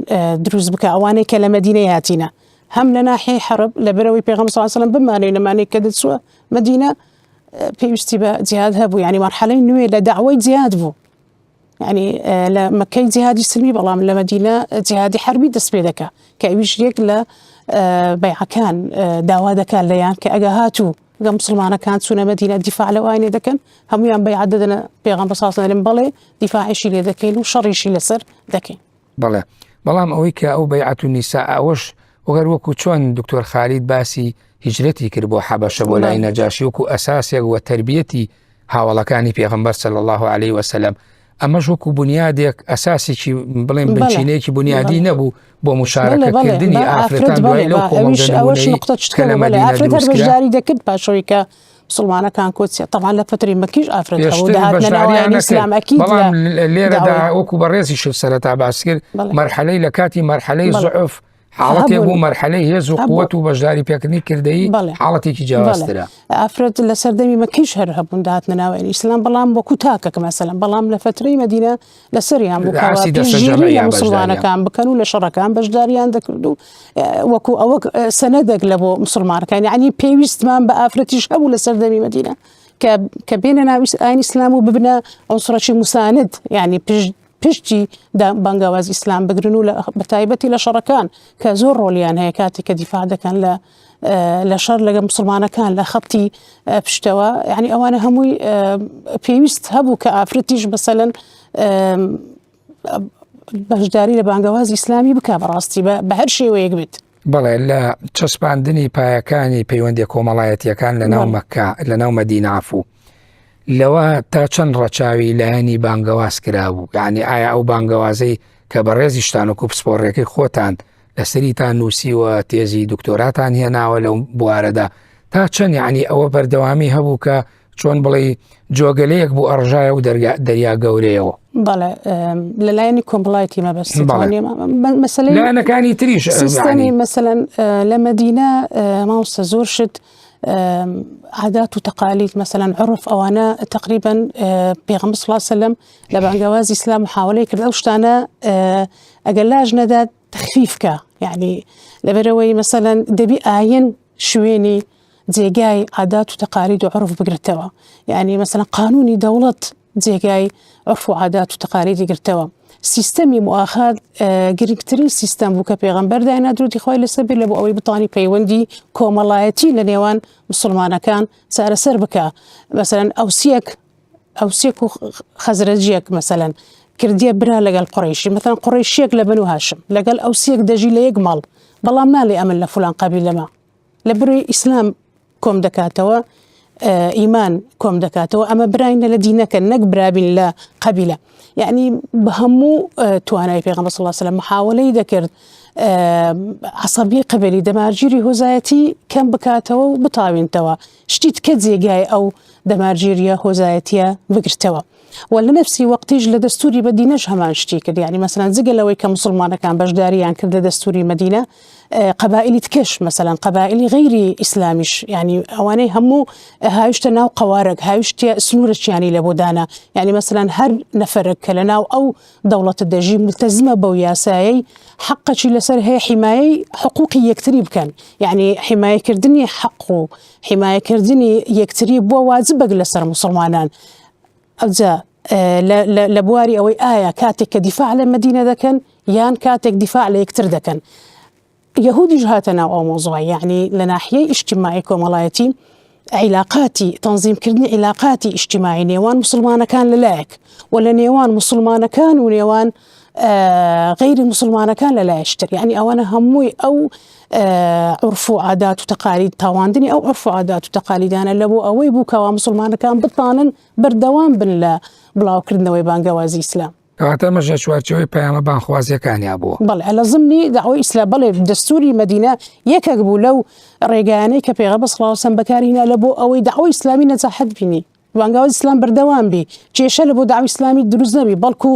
دروست بکە ئەوانەی کە لە مدینەی هاتینە هەم لە ناحیەی حەرب لە بەرەوەی پێغەمبەر صلی الله علیه و بمانەی لەمانەی کە دەچووە مدینە پێویستی بە جیهاد هەبوو یعنی مەرحەلەی نوێ لە داوای جیهاد بوو یعنی لە مەکەی جیهادی سلمی بەڵام لە مەدینە جیهادی حربی دەست پێ دەکا کە ئەویش یەک لە بەیعەکان داوا دەکات لەیان کە ئەگە هاتوو گە مسلمانەکان چوونە مەدینە دیفاع لە ئاینێ دەکەن هەمویان بەیعەت دەدەنە پێغەمبەر صلی الله علیه و بەڵێ دیفاعیشی لێ دەکەین و شەڕیشی لەسەر دەکەین. بەڵێ بەڵام ئەوەی کە ئەو بەیعەت و نیسا ئەوەش وەگەر وەکو چۆن دکتۆر خالید باسی هیجرەتی کرد بۆ حەبەشە بۆ لای نەجاشی وەکو ئەساسێک وە تربیەتی هاوەڵەکانی پێغەمبەر صلی الله علیه وسلم ئەمەش وەکو بنیادێک ئەساسێکی بڵێن بنچینەیەکی بنیادی نەبوو بۆ مشارەکەکردنی ئافرەتان دوای لەو کۆمەڵگە نموونەیی کە لە مەدینە ئافرەت هەر بەشداری دەکرد پاشەوەی کە مسلمانەکان کۆچی طبعا لە فتری مەکیش ئافرەت بەشداریان بەڵام لێرەدا وەکو بەڕێزی شت سەرەتا باس کرد مەرحەلەی لە کاتی مەرحەلەی زعف حاڵەتێک بوو مەرحەلەی هێز و قوت و بەشداری پێکردنی کردەی حاڵەتێکی جیاوازترە. ئافرەت لە سەردەمی مەکەیش هەر هەبوون دەهاتنە ناو ئایینی ئیسلام بەڵام وەکو تاکەک مەسەلەن بەڵام لە فەترەی مەدینە لەسەریان بوو کەوا پشتگیری لە موسڵمانەکان بکەن و لە شەڕەکان بەشداریان دەکرد و وەکو ئەوە سەنەدێک لە بۆ موسڵمانەکان یعنی پێویستمان بە ئافرەتیش هەبوو لە سەردەمی مەدینە کە کە بێنە ناو ئایینی ئیسلام و ببنە عنصرەکی مساند یعنی پشت پشتی بانگەواز ئیسلام بگرن و بە تایبەتی لە شەڕەکان کە زۆر ڕۆلیان هەیە کاتێک کە دیفاع دەکەن لە لە شەڕ لەگە مسلمانەکان لە خەتی پشتەوە یعنی ئەوانە هەمووی پێویست هەبوو کە ئافرەتیش بەسەلەن بەشداری لە بانگەواز ئیسلامی بک بەڕاستی بە هەر شێوەیەک بێت. بەڵێ لە چەسپاندنی پایەکانی پەیوەندیە کۆمەڵایەتیەکان لە ناو مەکە لە ناو مەدینە عەفوو لەوە تا چەند ڕەچاوی لایەنی بانگەواز کرابوو یعنی ئایا ئەو بانگەوازەی کە بەڕێزیشتان وەکو پسپۆڕیەکەی خۆتان لەسەریتان نووسیوە تێزی دکتۆراتان هێناوە لەو بوارەدا تا چەند یعنی ئەوە بەردەوامی هەبوو کە چۆن بڵێی جۆگەلەیەک بوو ئەڕژایە و دەریا گەورەیەوە. بەڵێ لە لایەنی کۆمەڵایەتی مەبەست مەسەلەی لایەنەکانی تریش سیستەمی مەسەلەن لە مەدینە مامۆستا زۆر شت عادات و تقالید مەسەلەن عرف ئەوانە تقریبا پێغەمبەر صلی الله علیه وسلم لە بانگەوازی ئیسلام محاولەی کرد ئەو شتانە ئەگەر لاش نەدات تخفیف کە یعنی لەبەرەوەی مەسەلەن دەبی ئاین. شوێنی جێگای عادات و تەقالید و عرف بگرتەوە یعنی مەسەلەن قانونی دەوڵەت جێگای عرف و عادات و تەقالیدی گرتەوە سیستەمی مؤاخات گرنگترین سیستەم بوو کە پێغەمبەر داینا درودی خوای لەسەر بێ لە بۆ ئەوەی بتانی پەیوەندی کۆمەڵایەتی لە نێوان مسلمانەکان چارەسەر بکە مەسەلەن ئەوسیەک ئەوسێک و خەزرەجیەک مەسەلەن کردیە برا لەگەڵ قڕیشی مەثەن قڕیشیەک لە بەنو هاشم لەگەڵ ئەوسیەک دەژی لە یەک ماڵ بەڵام نالێ ئەمن لە فلان قەبیلەمە لە بروی ئیسلام کۆم دەکاتەوە ئیمان کۆم دەکاتەوە ئەمە براینە لە دینەکە نەک برابین لە قەبیلە یعنی بە هەموو توانای پێغەمبەر صلی الله علیه و سلم محاولەی دەکرد عسەبی قبلی دەمارگیری هۆزایەتی کەم بکاتەوە و بتاوینتەوە شتی تکە جێگای ئەو دەمارگیریە هۆزایەتیە بگرتەوە و لە نفسی وەقتیش لە دەستوری مەدینەش هەمان شتی کرد یعنی مەسەلەن جگە لەوەی کە مسلمانەکان بەشداریان کرد لە دەستوری مەدینە قەبائلی تکەش مەسەلەن قەبائلی غەیری ئیسلامیش یعنی ئەوانەی هەموو هاویشتە ناو قەوارەک هاویشتە سنوورەکیانی لە بۆ دانا یعنی مەسەلەن هەر نەفەرێک کە لە ناو ئەو دەوڵەتە دەژی ملتەزمە بەو یاسایەی حەقەکی لەسەر هەیە حیمایەی حقوقی یەکتری بکەن یعنی حیمایەکردنی حەق و حیمایەکردنی یەکتری بووە واجبێک لەسەر موسڵمانان ئەوجا لە بواری ئەوەی ئایا کاتێک کە دیفاع لە مەدینە دەکەن یان کاتێک دیفاع لە یەکتر دەکەن یەهودیش هاتە ناو ئەو مۆزوع یعنی لە ناحیەی ئیجتیماعی کۆمەڵایەتی عیلاقاتی تەنزیمکردنی عیلاقاتی ئیجتیماعی نێوان مسلمانەکان لەلایەک و لە نێوان مسلمانەکان و نێوان غەیری مسلمانەکان لە لایشتر یعنی ئەوانە هەمووی ئەو عرف و عادات و تەقالید تاواندنی ئەو عرف و عادات و تەقالیدانە لە بۆ ئەوەی بوو کەوا مسلمانەکان بتانن بەردەوام بن لە بڵاوکردنەوەی بانگەوازی ئیسلام. کەواتە ئەمەش لە چوارچێوەی پەیامە بانگخوازییەکانیا بووە. بەڵێ لە زمنی دەعوەی ئیسلام بەڵێ دەستوری مەدینە یەکێک بوو لەو ڕێگایانەی کە پێغەمبەر صلی اللە علیه وسلم بەکاری هینا لە بۆ ئەوەی دەعوەی ئیسلامی نەجاحەت بینی. بانگاوازی ئیسلام بەردەوام بی کێشە لە بۆ داوی ئیسلامی دروست نەبی بەڵکو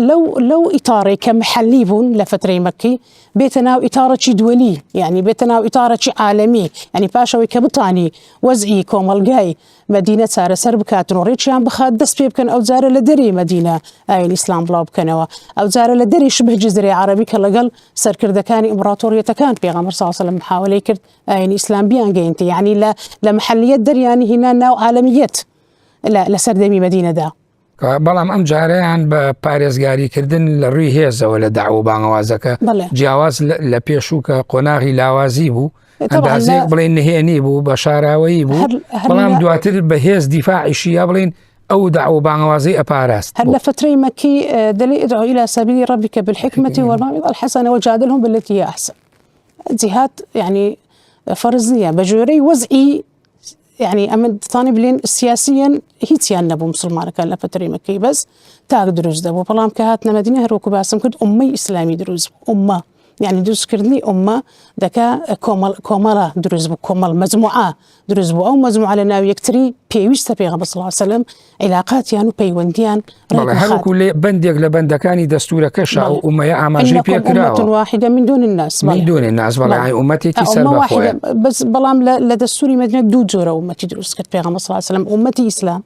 لەو لەو ئیتاڕێک کە محلی بوون لە فترەی مەکی بێتە ناو ئیتاڕەکی دووەلی یعنی بێتە ناو ئیتاڕەکی عالەمی یعنی پاشەوەی کە بتانی وەزعی کۆمەڵگای مەدینە چارەسەر بکاتن و ڕێکیان بخات دەست پێ بکەن ئەو جارە لە دەری مەدینە ئاین ئیسلام بڵاو بکەنەوە ئەو جارە لە دەری شبه جزیرەی عەرەبی کە لەگەڵ سەرکردەکانی ئیمپراتۆریەتەکان پێغەمبەر صلی الله علیه و سلم محاولەی کرد ئاینی ئیسلام بیانگەینتێ یعنی لە لە محلیت دەریانی هینا ناو عالەمیەت لە لە سەردەمی مەدینەدا. بەڵام ئەم جارەیان بە پارێزگاریکردن لە ڕووی هێزەوە لە داو و بانگەوازەکە جیاواز لە پێشوو کە قۆناغی لاوازی بوو ئەندازەیەک بڵێن نهێنی بوو بە شاراوەیی بوو بەڵام دواتر بە هێز دیفاعیشی یا بڵێن ئەو داو و بانگەوازەی ئەپاراست هەر لە فترەی مەکی دەلی ادعو إلى سبيل ربك بالحكمة والموعظة الحسنة وجادلهم بالتي هي أحسن جیهاد یعنی فەرز نییە بە جۆرەی وەزعی یعنی ئەمە دەتوانین بلێن سیاسیەن هیچیان نەبوو مسلمانەکان لە فترەی مەکەی بەس تاک دروست دەبوو بەڵام کە هاتنە مەدینە هەروەکو باسم کرد ئومەی ئیسلامی دروست بوو ئومە یعنی دروستکردنی ئومە دەکا کۆمەڵ کۆمەڵە دروست بوو کۆمەڵ مەجموعە دروست بوو ئەو مەجموعە لە ناو یەکتری پێویستە پێغەمبەر صلی الله علیه وسلم عیلاقاتیان و پەیوەندیان بەڵێ هەروەکو لێ بەندێک لە بەندەکانی دەستورەکەشا ئەو ئومەیە ئاماژەی پێ کراوە واحدة من دون الناس من دون الناس بەڵێ ئای ئومەتێکی سەربەخۆیە بەس بەڵام لە دەستوری مەدینە دوو جۆرە ئومەتی دروست کرد پێغەمبەر صلی الله علیه وسلم ئومەتی ئیسلام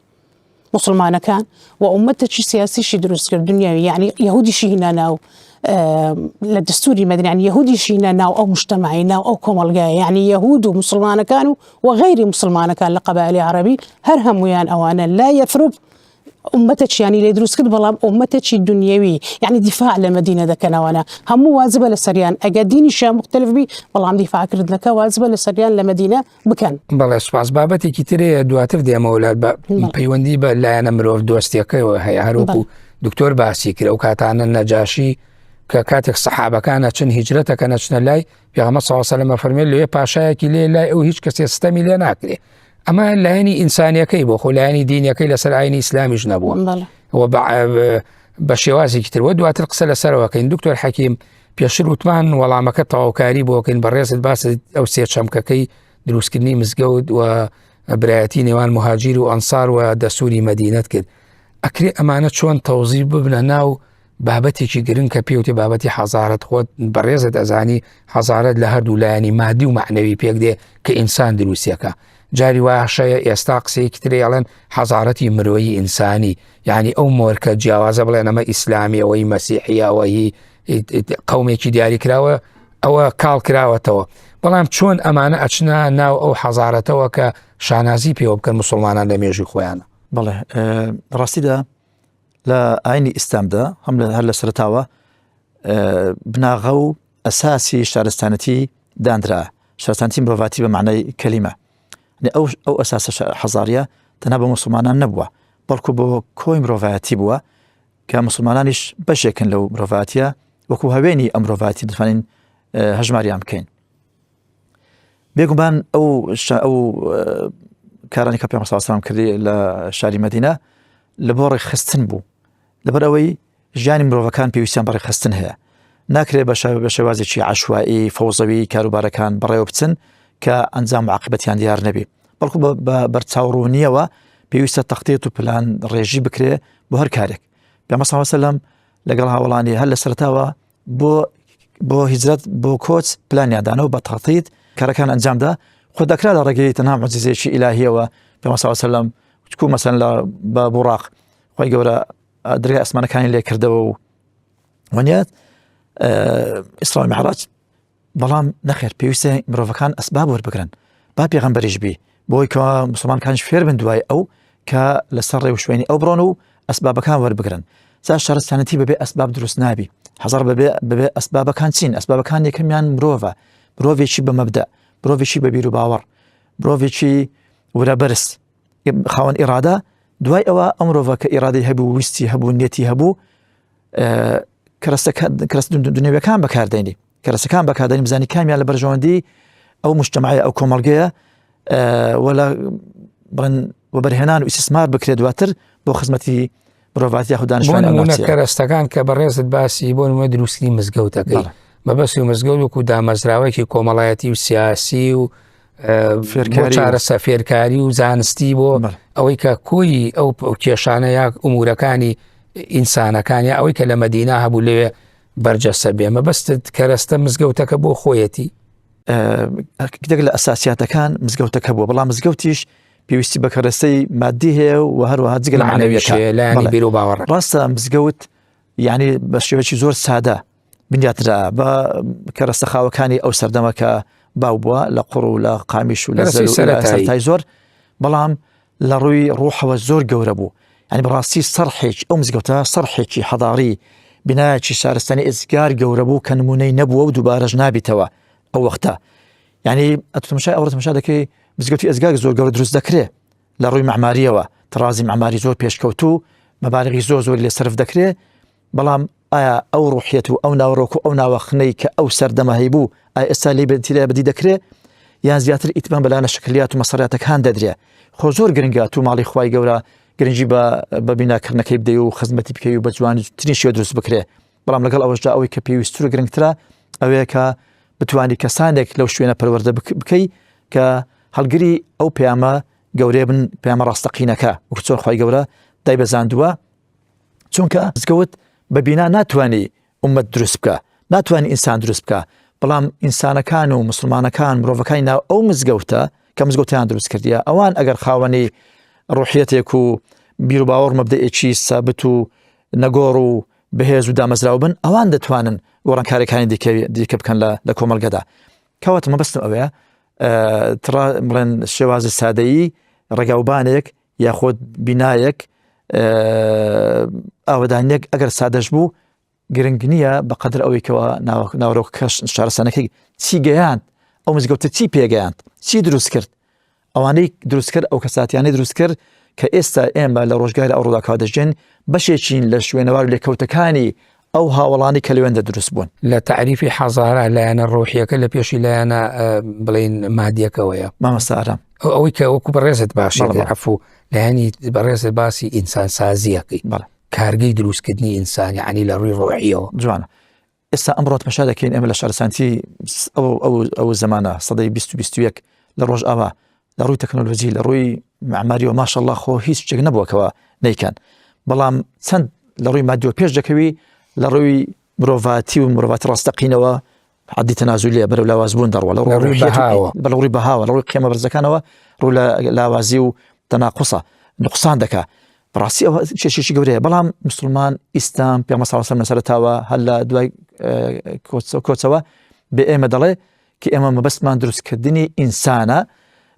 مسلمانەکان و ئومەتێکی سیاسیشی دروست کرد دنیاوی یعنی یهودیشی هینا ناو لە دەستوری مەدینە یعنی یهودیشی هینا ناو ئەو مجتمعی ناو ئەو کۆمەڵگایە یعنی یهود و مسلمانەکان و و غەیری مسلمانەکان لە قەبائلی عەرەبی هەر هەموویان ئەوانە لا یەثرب ئومەتەکیانی لێ دروست کرد بەڵام ئومەتێکی دنیاوی یعنی دیفاع لە مەدینە دەکەنەوەە هەموو واجبە لە سەریان ئەگەر دینیشیان مختلف بی بەڵام دیفاعکردنەکە واجبە لە سەریان لە مەدینە بکەن. بەڵێ سوپاس بابەتێکی ترەیە دواتر دێمەوە لە پەیوەندی بە لایەنە مرۆڤ دۆستیەکەیەوە هەیە هەروەکو دکتۆر باسی کرد ئەو کاتانە نەجاشی کە کاتێک سەحابەکان ئەچن هیجرەتەکە نەچنە لای پێغەمبەر صلی الله علیه و سلم فەرمێ لێ پاشایەکی لێ لای ئەو هیچ کەسێ ستەمی لێ ناکرێ ئەمە لایەنی ئینسانیەکەی بۆ خۆ لایەنی دینیەکەی لەسەر ئاینی ئیسلامیش نەبووە بە شێوازێکی تر وە دواتر قسە لەسەرەوەکەین دکتۆر حەکیم پێشتر وتمان وەڵامەکە تەواوکاری بۆکەین بەڕێزت باس ئەو سێ چەمکەکەی دروستکردنی مزگەوت و برایەتی نێوان مهاجیر و ئەنسار و دەستوری مەدینەت کرد ئەکرێ ئەمانە چۆن تەوزی ببنە ناو بابەتێکی گرنگ کە پێوتێ بابەتی حەزارەت خۆت بەڕێزت ئەزانی حەزارەت لە هەردوو لایەنی مادی و معنەوی پێک دێ کە ئینسان دروستیەکە جاری واشەیە ئێستا قسەیەکی ترێ ئەڵێن حەزارەتی مرۆیی ئینسانی یعنی ئەو مۆرکە جیاوازە بڵێن ئەمە ئیسلامی ئەوەی مەسیحی ئەوەی قومێکی دیاری کراوە ئەوە کاڵ کراوەتەوە. بەڵام چۆن ئەمانە ئەچنە ناو ئەو حەزارەتەوە کە شانازی پێوە بکەن مسلمانان لە مێژوی خۆیانە؟ بەڵێ ڕاستیدا لە ئاینی ئیسلامدا هەم لە هەر لە سەرتاوە بناغە و ئەساسی شارستانەتی دانرا شارستانتی مرۆڤاتی بە معنای کەلیمە ئەو ئەو ئەساسە حەزاریە تەنها بە مسلمانان نەبووە بەڵکو بۆ کۆی مرۆڤایەتی بووە کە مسلمانانیش بەشێکن لەو مرۆڤاتیە وەکو هەوێنی ئەم مرۆڤاتی دەتوانین هەژماریان بکەین بێگومان ئەو ئەو کارانی کە پێ ساسان کردی لە شاری مدینە لە بۆ ڕێکخستن بوو لەبەر ئەوەی ژیانی مرۆڤەکان پێویستیان بە ڕێکخستن هەیە ناکرێت بە بە شێوازێکی عشوایی فەوزەوی کاروبارەکان بەڕێوە بچن کە ئەنجام عقبەتیان دیار نەبی بەڵکو بە بەرچاوڕوونیەوە پێویستە تەختێت و پلان ڕێژی بکرێ بۆ هەر کارێک پێ سەلام لەگەڵ هاوڵانی هەر لە سەرتاوە بۆ بۆ هیجرەت بۆ کۆچ پلانیان دانەوە بە تەخطیط کارەکان ئەنجامدا خۆ دەکرا لە ڕێگەی تەنها معجزەیەکی ئیلاهیەوە پێغەمبەر صلی الله علیه و سلم چکو مەسەن لە بە بوڕاق خۆی گەورە درگای ئاسمانەکانی لێ کردەوە و وەنیات ئیسرا و میعراج بەڵام نەخێر پێویستە مرۆڤەکان ئەسباب وەربگرن با پێغەمبەریش بی بۆی کە مسلمانکانش فێر بن دوای ئەو کە لەسەر ڕێ و شوێنی ئەو بڕۆن و ئەسبابەکان وەربگرن جا شارستانەتی بەبێ ئەسباب دروست نابی حەزار بەبێ بەبێ ئەسبابەکان چین ئەسبابەکان یەکەمیان مرۆڤە مرۆڤێکی بە مەبدە مرۆڤێکی بە بیر و باوەڕ مرۆڤێکی ورە بەرز خاوەن ئیرادە دوای ئەوە ئەم مرۆڤە کە ئیرادەی هەبوو ویستی هەبوو نیەتی هەبوو کەرەستەکان کەرەستە دنیاویەکان بەکاردێنی کەرەسەکان بەکاردێنی بزانی کامیان لە بەرژەوەندی ئەو مجتەمعەیە ئەو کۆمەڵگەیە ولا بڵێن وەبەرهێنان و ئیسیسمار بکرێت دواتر بۆ خزمەتی مرۆڤاتی یاخود دانیشتوانی ئەو ناوچەیە. کەرەستەکان کە بەڕێزت باسی بۆ نموونە دروستکردنی مزگەوتەکەی مەبەستی مزگەوت وەکو دامەزراوەیەکی کۆمەڵایەتی و سیاسی و فێرکاری چارەسە فێرکاری و زانستی بۆ ئەوەی کە کۆی ئەو کێشانە یا ئومورەکانی ئینسانەکان یا ئەوەی کە لە مەدینا هەبوو لەوێ بەرجەستە بێ مەبەستت کەرەستە مزگەوتەکە بۆ خۆیەتی یەک لە ئەساسیاتەکان مزگەوتەکە بووە بەڵام مزگەوتیش پێویستی بە کەرەستەی مادی هەیە و هەروەها جگە لە معنەویەکە لایەنی بیر و باوەڕ ڕاستە مزگەوت یعنی بە شێوەیەکی زۆر سادە بنیاترا بە کەرەستە خاوەکانی ئەو سەردەمە کە باو بووە لە قوڕ و لە قامیش و لە سەرەتای زۆر بەڵام لە ڕووی ڕوحەوە زۆر گەورە بوو یعنی بەڕاستی سەرحێک ئەو مزگەوتە سەرحێکی حەضاری بنایەکی شارستانی ئێزگار گەورە بوو کە نمونەی نەبووە و دووبارەش نابیتەوە ئەو وەختە یعنی ئەتمشای ئەوڕ تمشا دەکەی مزگەوتی ئێزگار زۆر گەورە دروست دەکرێ لە ڕووی معماریەوە ترازی معماری زۆر پێشکەوتوو مەبالغی زۆر زۆر لێ سەرف دەکرێ بەڵام ئایا ئەو ڕوحیەت و ئەو ناوەڕۆک و ئەو ناوەخنەی کە ئەو سەردەمە هەیبوو ئایا ئێستا لێی بە بەدی دەکرێ یان زیاتر ئیتمام بە لایەنە شکلیات و مەسەریاتەکان دەدرێ خۆ زۆر گرنگە تو ماڵی خوای گەورە گرنگی بە بە بیناکردنەکەی بدەی و خزمەتی بکەی و بە جوانترین شێوە دروست بکرێ بەڵام لەگەڵ ئەوەشدا ئەوەی کە پێویستتر و گرنگترە ئەوەیە کە بتوانی کەسانێک لەو شوێنە پەروەردە بکەی کە هەڵگری ئەو پەیامە گەورەیە بن پەیامە ڕاستەقینەکە وەک چۆن خوای گەورە دایبەزاندووە چونکە مزگەوت بە بینا ناتوانانی ئومەت دروست بکە ناتوانانی ئینسان دروست بکە بەڵام ئینسانەکان و مسلمانەکان مرۆڤەکانی ناو ئەو مزگەوتە کە مزگەوتیان دروست کردیە ئەوان ئەگەر خاوەنی ڕوحیەتێک و بیروباوەڕ مەبدەئێکی سابت و نەگۆڕ و بەهێز و دامەزراو بن ئەوان دەتوانن گۆڕانکاریەکانی دیکە دیکە بکەن لە لە کۆمەڵگەدا کەواتە مەبەستم ئەوەیە تڕا بڵێن شێوازی سادەیی ڕێگاوبانێک یاخود بینایەک ئاوەدانیەک ئەگەر سادەش بوو گرنگ نییە بە قەدر ئەوەی کەەوە ناوەرۆکەش شارستانەکەی چی گەیاند ئەو مزگەوتە چی پێگەیاند چی دروست کرد ئەوانەی دروست کرد ئەو کەساتیانەی دروست کرد کە ئێستا ئێمە لە ڕۆژگاری ئەو ڕووداکە دەژێن بەشێکین لە شوێنەوار لێکەوتەکانی ئەو هاوەڵانی کە لەوێندە دروست بوون. لە تەعریفی حەزارە لایەنە ڕۆحیەکە لە پێشی لایەنە بڵێین مادیەکەوەیە. مامۆستا ئارام. ئەوەی کە وەکو بەڕێزت باشی عەفو لایەنی بەڕێزت باسی ئینسانسازیەکەی کارگەی دروستکردنی ئینسان یعنی لە ڕووی ڕۆحیەوە. جوانە. ئێستا ئەمڕۆ تەماشا دەکەین ئێمە لە شارستانیەتی ئەو ئەو ئەو زەمانە سەدەی 20 و 21 لە ڕۆژئاوا لە ڕووی تەکنۆلۆژی لە ڕووی معماریەوە ماشەڵڵا خۆ هیچ شتێک نەبووە کەوا نەیکەن بەڵام چەند لە ڕووی مادیەوە پێش دەکەوی لە ڕووی مرۆڤاتی و مرۆڤاتی ڕاستەقینەوە عدی تەنازولیە بەرەو لاوازبوون دەڕوە لە ڕووی بەهاوە بە ڕووی بەهاوە لە ڕووی قێمە بەرزەکانەوە ڕوو لە لاوازی و تەناقوسە نقصان دەکا بەڕاستی ئەوە کێشێکی گەورەیە بەڵام مسلمان ئیسلام پێغەمبەر صلی الله علیه و سلم لە سەرەتاوە هەر لە دوای کۆچەوە بێ ئێمە دەڵێ. کە ئێمە مەبەستمان دروستکردنی ئینسانە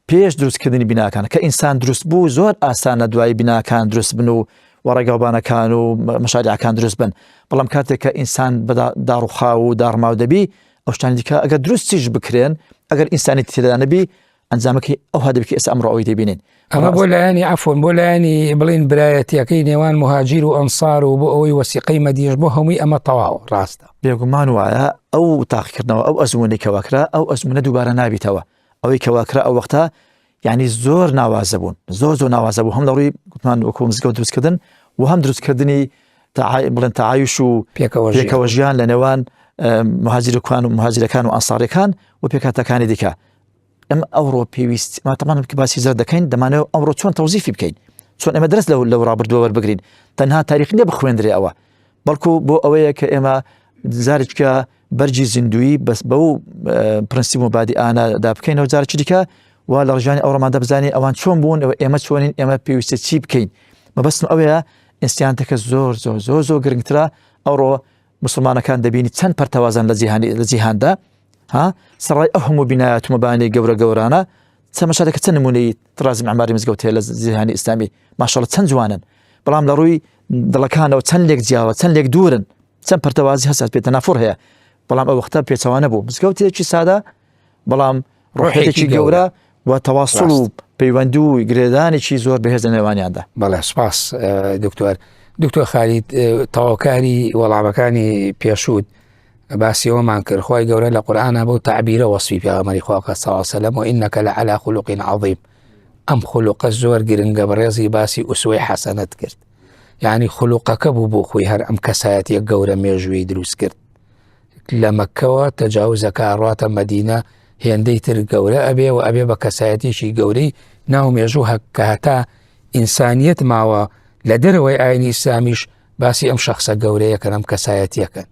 پێش دروستکردنی بیناکان کە ئینسان دروست بوو زۆر ئاسانە دوای بیناکان دروست بن و و ڕێگاوبانەکان و مەشاریعەکان دروست بن بەڵام کاتێک کە ئینسان بەدا داڕوخاو و داڕماو دەبی ئەو شتانی دیکە ئەگەر دروستیش بکرێن ئەگەر ئینسانی تێدا نەبی ئەنجامەکەی ئەو هەدەبی کە ئێستا ئەمڕۆ ئەوەی دەبینین ئەمە بۆ لایەنی عەفوەن بۆ لایەنی بڵین برایەتیەکەی نێوان مهاجیر و ئەنسار و بۆ ئەوەی وەسیقەی مەدیش بۆ هەمووی ئەمە تەواوە ڕاستە. بێگومان وایە ئەو تاقیکردنەوە ئەو ئەزموونەی کە واکرا ئەو ئەزموونە دووبارە نابیتەوە ئەوەی کە واکرا ئەو وەختە یعنی زۆر ناوازە بوون زۆر زۆر ناوازە بوو هەم لە ڕووی گوتمان وەکو مزگەوت دروستکردن و هەم دروستکردنی بڵێن تعایش و پێکەوە ژیان لە نێوان مهاجرەکان و مهاجرەکان و ئەنسارەکان و پێکهاتەکانی دیکە ئەم ئەوڕۆ پێویست ماتەمان کە باسی زەر دەکەین دەمانەوە ئەمڕۆ چۆن تەوزیفی بکەین چۆن ئێمە دەست لەو لەو ڕابردووە وەربگرین تەنها تاریخ نییە بخوێندرێ ئەوە بەڵکو بۆ ئەوەیە کە ئێمە جارێکە بەرجی زیندویی بەس بەو پرنسیپ و بادی ئانا دا بکەینەوە جارێکی دیکە و لە ڕژانی ئەوڕۆماندا بزانین ئەوان چۆن بوون ئەوە ئێمە چۆنین ئێمە پێویستە چی بکەین مەبەستم ئەوەیە ئینستیانتەکە زۆر زۆر زۆر زۆر گرنگترە ئەوڕۆ مسلمانەکان دەبینی چەند پەرتەوازان لە جیهانی لە جیهاندا ها سەڕای ئەو هەموو بینایەت و مەبانی گەورە گەورانە تەمەشا دەکە چەند نمونەی ترازی معماری مزگەوت هەیە لە جیهانی ئیسلامی ماشاءاللە چەند جوانن بەڵام لە ڕووی دڵەکانەوە چەند لێک جیاوە چەند لێک دوورن چەند پەرتەوازی هەست پێ تەنافور هەیە بەڵام ئەو وەختە پێچەوانە بوو مزگەوتێکی سادە بەڵام ڕۆحێکی گەورە و تەواصل و پەیوەندی و گرێدانێکی زۆر بەهێز لە نێوانیاندا. بەڵێ سپاس دکتۆر. دکتۆر خالید تەواوکاری وەڵامەکانی پێشووت باسی ئەوەمان کرد خوای گەورە لە قورئانا بەو تەعبیرە وەسفی پێغەمبەری خوا کە صلی الله علیه وسلم و انک لعلی خلق عظیم ئەم خلقە زۆر گرنگە بەڕێزی باسی ئوسوەی حەسەنەت کرد یعنی خلقەکە بوو بۆ خۆی هەر ئەم کەسایەتیە گەورە مێژووی دروست کرد لە مەکەوە تەجاوزەکە ڕاتە مەدینە هێندەی تر گەورە ئەبێ و ئەبێ بە کەسایەتێکی گەورەی ناو مێژوو هەکە هەتا ئینسانیەت ماوە لە دەرەوەی ئاینی ئیسلامیش باسی ئەم شخصە گەورەیەکەن ئەم کەسایەتیەکەن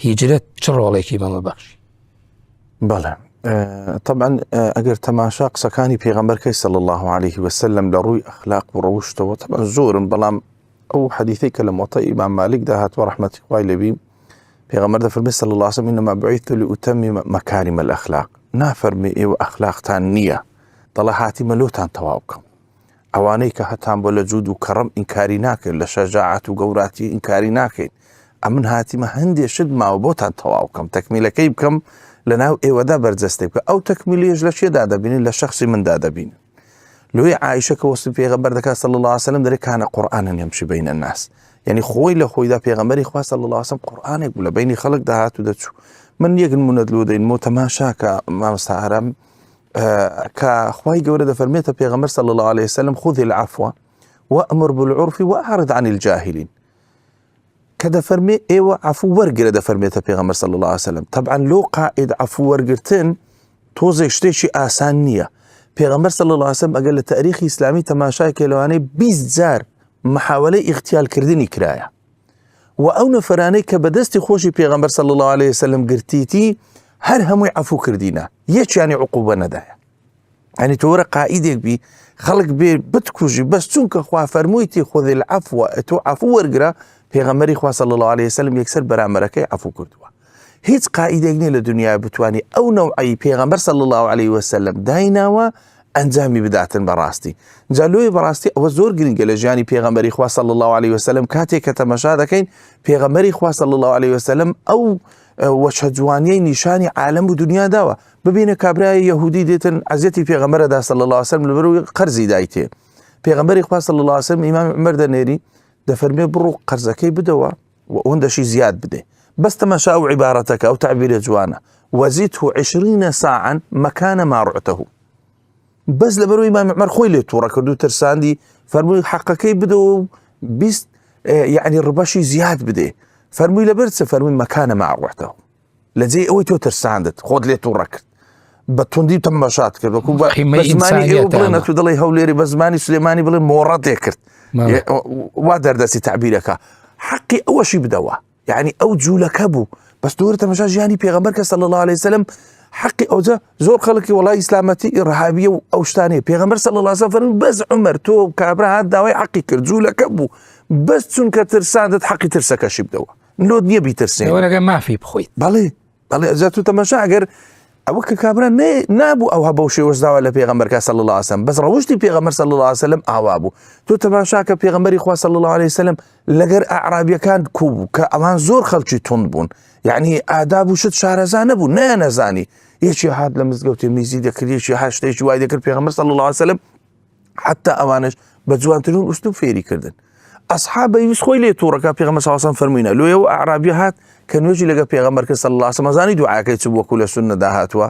هیجرەت چ ڕۆڵێکی بەمە بەخشی؟ بەڵێ طبعا ئەگەر تەماشا قسەکانی پێغەمبەرکەی صلی الله عليه وسلم لە ڕووی ئەخلاق و ڕەوشتەوە طبعا زۆرن بەڵام ئەو حەدیثەی کە لە موطئ ئیمام مالکدا هاتووە ڕەحمەتی خوای لێبی پێغەمبەر دەفەرمێ صلی الله علیه وسلم انما بعثت لاتمم مكارم الاخلاق نافەرمێ ئێوە ئەخلاقتان نییە دەڵێ هاتیمە لۆتان تەواو بکەم ئەوانەی کە هەتان بۆ لە جوود و کەڕم ئینکاری ناکەین لە شەجاعەت و گەوراتی ئینکاری ناکەین ئەمن هاتیمە هەندێ شت ماوە بۆتان تەواو بکەم تەکمیلەکەی بکەم لە ناو ئێوەدا بەرجەستەی بکە ئەو تەکمیلیش لە چێدا دەبینین لە شخصی مندا دەبینن لۆی عائشە کە وەسفی پێغەمبەر دەکات صلی الله علیه وسلم دەرێ کانە قورئانا یمشی بین الناس یعنی خۆی لە خۆیدا پێغەمبەری خوا صلی الله علیه وسلم قورئانێک بوو لە بینی خەڵک داهات و دەچوو من یەک نمونەت لۆ دەین مۆ تەماشاکە مامۆستا ئارام کە خوای گەورە دەفەرمێتە پێغەمبەر صلی الله علیه وسلم خذ العفو وأمر بالعرف وأعرض عن الجاهلين کە دەفەرمێ ئێوە عفو وەرگرە دەفەرمێتە پێغەمبەر صلی الله علیه وسلم طبعا لۆ قائد عفو وەرگرتن تۆزێک شتێکی ئاسان نییە پێغەمبەر صلی الله علیه وسلم ئەگەر لە تاریخی ئیسلامی تەماشای کە لەوانەیە 20 جار محاولەی ئیغتیالکردنی کرایە و ئەو نەفرانەی کە بەدەستی خۆشی پێغەمبەر صلی الله علیه وسلم گرتیتی هەر هەمووی عفو کردینە یەکیانی عقوبە نەدایە ئەنی تۆرە قائیدێک بی خەڵک بێ بتکوژی بەس چونکە خوا فەرموویتی خذ العفو تۆ عفو وەرگرە پێغەمبەری خوا صلی الله علیه وسلم یەکسەر بەرامبەرەکەی عفو کردووە هیچ قائیدێک نییە لە دنیا بتوانانی ئەو نەوعی پێغەمبەر صلی الله علیه وسلم دایناوە ئەنجامی بداتن بەڕاستی جا لۆی بەڕاستی ئەوە زۆر گرنگە لە ژیانی پێغەمبەری خوا صلی الله علیه وسلم کاتێک کە تەمەشا دەکەین پێغەمبەری خوا صلی الله علیه وسلم ئەو وەچە جوانیەی نیشانی عالم و دنیا داوە ببینە کابرای یەهودی دێتن عزیەتی پێغەمبەرەدا صلی الله علیه وسلم لەبەرەوەی قەرزی دایتێ پێغەمبەری خوا صلی الله علیه وسلم ئیمام عمر دەنێری دەفەرمێ بڕۆ قەرزەکەی بدەوە و ئەوەندەشی زیاد بدێ بەس تەماشا ئەو عیبارەتەکە ئەو تعبیرە جوانە وەزیته عشرین ساعا مەکانە ما رعته بەس لەبەرەوەی ئیمام عمر خۆی لێ تووڕە کرد و ترساندی فەرمووی حەقەکەی بدەوە و 20 یعنی ڕبەشی زیاد بدێ فەرمووی لەبەر چ فەرمووی مەکانە ما رعته لە جێی ئەوەی تۆ ترساندت خۆت لێ تووڕە کرد بە توندی تەمەشات کرد وەکو بە زمانی ئێوە بڵێن ئەتوو دەڵێی هەولێری بە زمانی سلێمانی بڵێ مۆڕەتێ کرد وا دەردەستی تعبیرەکە حەقی ئەوەشی بدەوە یعنی ئەو جوولەکە بوو بەس تۆرە تەمەشا ژیانی پێغەمبەر کە صلی الله علیه وسلم حەقی ئەوجا زۆر خەڵکی وڵای ئیسلامەتی ئیرهابیە و ئەو شتانەیە پێغەمبەر صلی الله علیه وسلم بەس عمر تۆ کابرا هات داوای حەقی کرد جوولەکە بوو بەس چونکە ترساندت حەقی ترسەکەشی بدەوە لۆت نییە بیترسێنی وەرەگە مافی بخۆیت بەڵێ بەڵێ ئەجا تو تەماشا ئەگەر ئەوە کە کابرا نابوو ئەوها بەو شێوەش داوا لە پێغەمبەر کا صلی الله علیه وسلم بەس ڕەوشتی پێغەمبەر صلی الله علیه وسلم ئاوا بوو تۆ تەماشاکە پێغەمبەری خوا صلی الله علیه وسلم لەگەر ئەعرابیەکان کو بوو کە ئەوان زۆر خەڵکی توند بوون یعنی ئاداب و شت شارەزا نەبوو نەیانەزانی یەکی هات لە مزگەوتێ میزی دەکرد یەکی هات شتێکی وای دەکرد پێغەمبەر صلی الله علیه وسلم حتا ئەوانش بە جوانترین ئوسلوب فێری کردن ئەصحاب ویست خۆی لێ تووڕەکە پێغەمبەر صلی الله علیه وسلم فەرمووینە لۆیە و ئەعرابی هات کە نوێژی لەگە پێغەمبەر کرد صلی الله علیه وسلم زانی دوعاکەی چ بوو وەکو لە سوننەدا هاتووە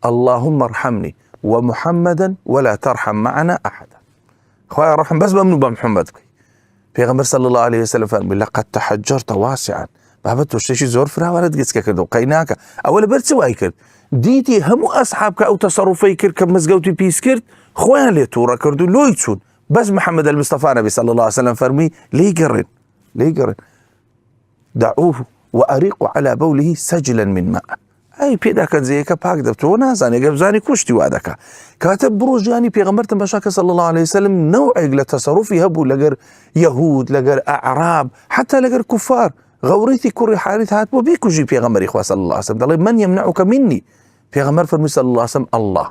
اللهم ارحمني ومحمدا ولا ترحم معنا احدا خوای ڕحم بەس بە من و بە محمد بکەی پێغەمبەر صلی الله علیه وسلم فەرمووی لقد تحجرت واسعا بابە تۆ شتێکی زۆر فراوانت گچکە کرد و قەیناکە ئەوە لەبەر چ وای کرد دیتی هەموو ئەسحاب کە ئەو تەسەڕوفەی کرد کە مزگەوتی پیس کرد خۆیان لێ تووڕە کرد و لۆی چوون بەس محەممەد المستەفا نەبی صلی الله علیه وسلم فەرمووی لێی گەڕێن لێی گەڕێن دعوه وأريقوا على بوله سجلا من ماء ئەی پێدا کە جێیەکە پاک دەبتەوە نازانێ گەر بزانی کوشتی وا دەکا کاتە بڕۆ ژیانی پێغەمبەر تەماشا کە صلی الله علیه وسلم نەوعێک لە تەسەڕوفی هەبوو لەگەر یەهود لەگەر ئەعراب حتا لەگەر کوفار غەوریتی کوڕی حاریث هات بۆ بیکوژی پێغەمبەری خوا صلی الله علیه وسلم دەڵێ من یمنعک منی پێغەمبەر فەرمووی صلی الله علیه وسلم الله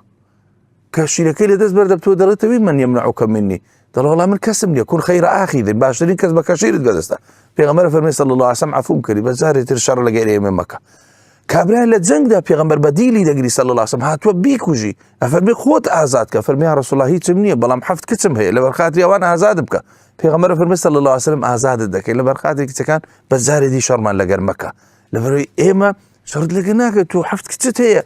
کە شیرەکەی لە دەست بەردەبتەوە دەڵێتەوەی من یمنعک منی دەڵێ وەڵا من کەسم نییە کون خەیرە ئاخیدن باشترین کەس بە کە شیرت بەدەستە پێغەمبەر فەرمی صلی الله علیه وسلم عفوم کردی بە جارێ تر شەڕ لەگەر ئێمە مەکە کابرا لە جەنگدا پێغەمبەر بە دیلی دەگری صلی الله علیه وسلم هاتووە بیکوژی ئەفەرمی خۆت ئازاد کە فەرمی یا رسول الله هیچم نییە بەڵام حەفت کچم هەیە لەبەر خاتری ئەوان ئازاد بکە پێغەمبەر فەرمی صلی الله علیه وسلم ئازادت دەکەی لەبەر خاتری کچەکان بە جارێ دی شەڕمان لەگەر مەکە لەبەرەوەی ئێمە شەڕت لەگەر ناکەێت تۆ حەفت کچت هەیە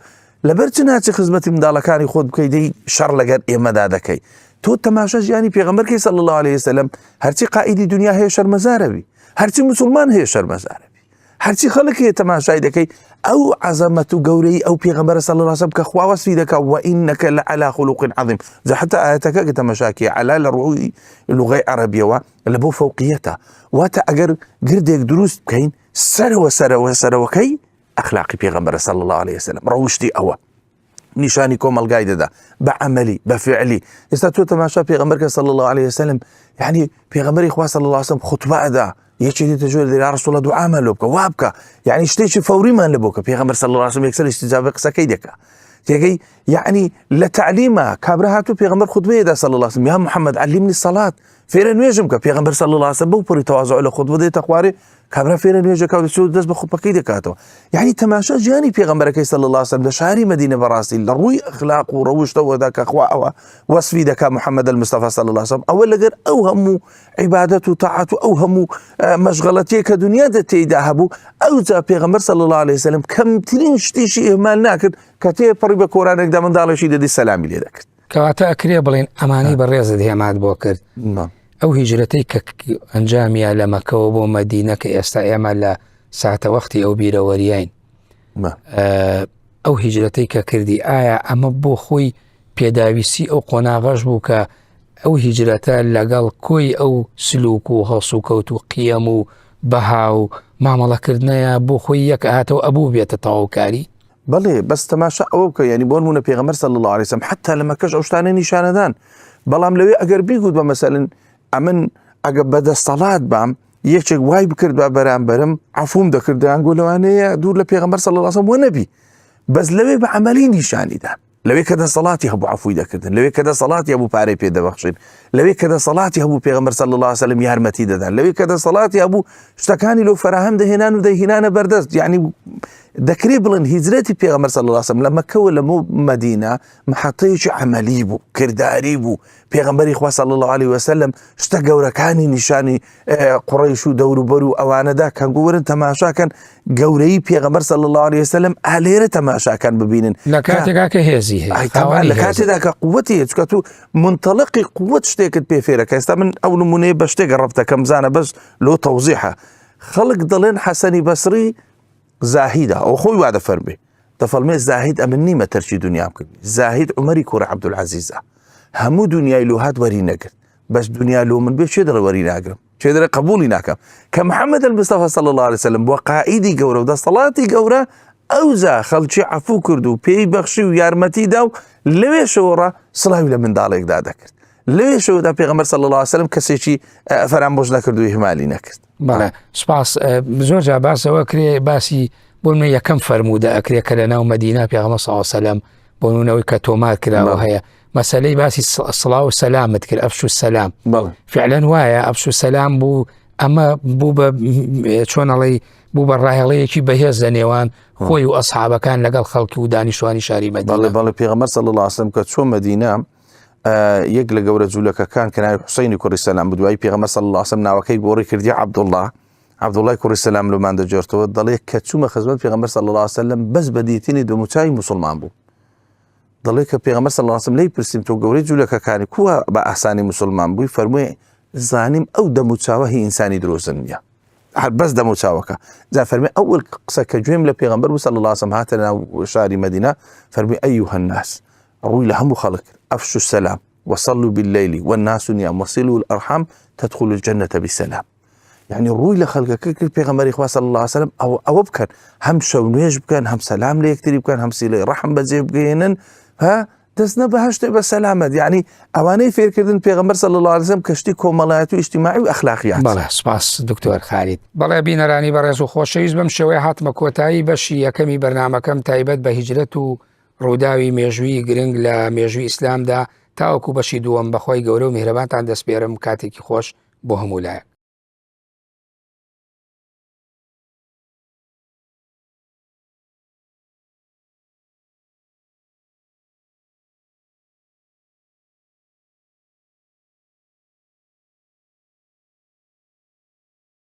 لەبەر چ ناچی خزمەتی منداڵەکانی خۆت بکەی دەی شەڕ لەگەر ئێمەدا دەکەی تۆ تەماشا ژیانی پێغەمبەرکەی صلی الله علیه وسلم هەرچی قائیدی دنیا هەیە شەرمەزارەبی هەرچی مسلمان هەیە شەرمەزارەبی هەرچی خەڵک هەیە تەماشای دەکەی ئەو عەزەمەت و گەورەی ئەو پێغەمبەرە صلی الله علیه وسلم کە خوا وەسفی دەکا وانک لعلى خلق عظیم جا حتی ئاەتەکە کە تەماشاکی علا لە ڕووی لغەی عەرەبیەوە لە بۆ فەوقیەتە واتە ئەگەر گردێک دروست بکەین سەرەوە سەرەوە سەرەوەکەی ئەخلاقی پێغەمبەرە صلی الله علیه وسلم ڕەوشتی ئەوە نیشانی کۆمەلگای دەدا بە عملی بە فعلی ئێستا تۆ تەماشا پێغەمبەر کە صلی الله علیه وسلم یعنی پێغەمبەری خوا صلی الله علیه وسلم خطبە ئەدا یەکێ دێتە جۆر دەرا رسول الله دوعامان لۆ بکە وا بکە یعنی شتێکی فەوریمان لە بۆ کە پێغەمبەر صلی الله علیه وسلم یەکسەر استجابە قسەکەی دەکا تێگەی یعنی لە تعلیمە کابرا هاتوو پێغەمبەر خطبەیە دا صلی الله علیه وسلم یا محمد علمنی الصلاة فێرە نوێژم کە پێغەمبەر صلی الله علیه وسلم بەو پڕی تەواضع لە خطبە دێتە خوارێ کابرا فێرە نوێژەکە و دەچێت دەست بە خوتبەکەی دەکاتەوە یعنی تەماشا ژیانی پێغەمبەرەکەی صلی الله علیه وسلم لە شاری مەدینە بەڕاستی لە ڕووی ئەخلاق و ڕەوشتەوەدا کە خوا ئەوە وەسفی دەکا محەممەد المستەفا صلی الله علیه وسلم ئەوە لەگەر ئەو هەموو عیبادەت و تاعەت و ئەو هەموو مەشغەڵەتیە کە دنیا دە تێیدا هەبوو ئەو جا پێغەمبەر صلی الله علیه وسلم کەمترین شتیشی ئیهمال ناکرد کە تێپەڕی بە کۆرانێکدا منداڵێکی دەدی سەلامی لێ دەکرد کەواتە ئەکرێ بڵێن ئەمانەی بەڕێزت هێمات بۆ کرد ئەو هیجرەتەی کە ئەنجامیا لە مەکەوە بۆ مەدینە کە ئێستا ئێمە لە ساتەوەختی ئەو بیرەوەریین ئەو هیجرەتەی کە کردی ئایا ئەمە بۆ خۆی پێداویستی ئەو قۆناغەش بوو کە ئەو هیجرەتە لەگەڵ کۆی ئەو سلوک و هەڵسوکەوت و قیەم و بەها و مامەڵەکردنەیە بۆ خۆی یەک هاتەوە ئەبوو بێتە تەواوکاری بەڵێ بەس تەماشا ئەوە بکە یعنی بۆ نمونە پێغەمبەر صلی الله علیه وسلم حتی لە مەکەش ئەو شتانە نیشانەدان بەڵام لەوێ ئەگەر بیگوت بە مەسەلەن ئەمن ئەگە بەدەستەڵات بام یەکێک وای بکرد بە بەرامبەرم عفوم دەکرد دەیانگۆ لەوانەیە دوور لە پێغەمبەر صلی الله علیه وسلم وە نەبی بەس لەوێ بە عەمەلی نیشانیدان لەوێ کە دەسەڵاتی هەبوو عەفوی دەکردن لەوێ کە دەسەڵاتی هەبوو پارەی پێ دەبەخشین لەوێ کە دەسەڵاتی هەبوو پێغەمبەر صلی الله علیه وسلم یارمەتی دەدان لەوێ کە دەسەڵاتی هەبوو شتەکانی لۆ فەراهەم دەهێنان و دەهینانە بەردەست یعنی دەکرێ بڵێن هیجرەتی پێغەمبەر صلی الله علیه وسلم لە مەکەوە لە مەدینە محەتەیەکی عەمەلی بوو کرداری بوو پێغەمبەری خوا صلی الله علیه وسلم شتە گەورەکانی نیشانی قوڕەیش و دەوروبەر و ئەوانەدا کەن گوورن تەماشاکەن گەورەی پێغەمبەر صلی الله علیه وسلم ئالێرە تەماشاکەن ببینن لە کاتێکا کە هێزی هەیە لە کاتێدا کە قوتی هەیە چکە تو منتەلقی قوت شتێکت پێ فێرەکە ئێستا من ئەو نمونەیە بە شتێک ڕەبتەکەم زانە بەس لۆ تەوزیحە خەڵک دەڵێن حەسەنی بەسری زاهیدە ئەو خۆی وا دەفەرمێ دەفەرمێ زاهید ئەمن نیمە تەرکی دنیا بکردی زاهید عمەری کوڕ عەبدولعەزیزە هەموو دنیای لۆ هات وەری نەگرت بەس دنیا لۆ من بێ چێ دەڵێ وەری ناگرم چێ دەڵێ قبولی ناکەم کە محەممەد المستەفا صلی الله علیه وسلم بووە قائیدی گەورە و دەسەڵاتی گەورە ئەوجا خەڵکی عەفوو کرد و پێی بەخشی و یارمەتی دا و لەوێشەوە ڕا سڵاوی لە منداڵێکدا دەکرد لەوێشەوەدا پێغەمبەر صلی الله علیه وسلم کەسێکی فەرامۆش نەکرد و ئیهمالی نەکرد بەڵێ سپاس زۆر جا باسەوە کرێ باسی بۆ من یەکەم فەرموودە ئەکرێ کە لە ناو مەدینە پێغەمبەر صلی الله علیه وسلم بۆ نمونەوەی کە تۆمار کراوە هەیە مەسەلەی باسی سڵاو و سەلامت کرد ئەفش و سەلام فعلەن وایە ئەفش و سەلام بوو ئەمە بوو بە چۆن ئەڵێی بوو بە ڕایەڵەیەکی بەهێز لە نێوان خۆی و ئەسحابەکان لەگەڵ خەڵکی و دانیشتوانی شاری مەدینە. بەڵێ بەڵێ پێغەمبەر صلی الله علیه وسلم کە چووە مەدینە یەک لە گەورە جوولەکەکان کە ناوی حوسەینی کوڕی سەلام بوو دوایی پێغەمبەر صلی الله علیه وسلم ناوەکەی گۆڕی کردی عەبدوڵڵا عەبدوڵای کوڕی سەلام لۆمان دەگێڕتەوە دەڵێ کە چوومە خزمەت پێغەمبەر صلی الله علیه وسلم بەس بە دیتنی دەموچاوی موسڵمان بوو دەڵێ کە پێغەمبەر صلی الله علیه وسلم لێی پرسیم تۆ گەورەی جوولەکەکانی کووە بە ئاسانی موسڵمان بووی فەرمووی زانیم ئەو دەموچاوە هی ئینسانی درۆزن نییە هەر بەس دەموچاوەکە جا فەرمی ئەول قسە کە گوێم لە پێغەمبەر بوو صلی الله علیه وسلم هاتە ناو شاری مەدینە فەرمی ئەیها الناس ڕووی لە هەموو خەڵک کرد افشوا السلام وصلوا بالليل والناس نيام وصلوا الارحام تدخلوا الجنة بسلام یعنی ڕووی لە خەڵکەکە کرد پێغەمبەری خوا صلی الله علیه وسلم ئەو ئەوە بکەن هەم شەو نوێژ بکەن هەم سەلام لە یەکتری بکەن هەم سیلەی ڕەحم بەجێ بگەێنن ها دەست نە بەهشتێ بە سەلامەت یعنی ئەوانەی فێرکردن پێغەمبەر صلی الله علیه وسلم کەشتی کۆمەڵایەتی و ئیجتیماعی و ئەخلاقیات بەڵێ سپاس دکتۆر خالید بەڵێ بینەرانی بەڕێز و خۆشەویست بەم شێوەیە هاتمە کۆتایی بەشی یەکەمی بەرنمەکەم تایبەت بە هیجرەت و ڕووداوی مێژوویی گرنگ لە مێژووی ئیسلامدا تاوەکو بەشی دووەم بەخوای گەورە و میهرەبانتان دەسپێرم کاتێکی خۆش بۆ هەموو لایەک.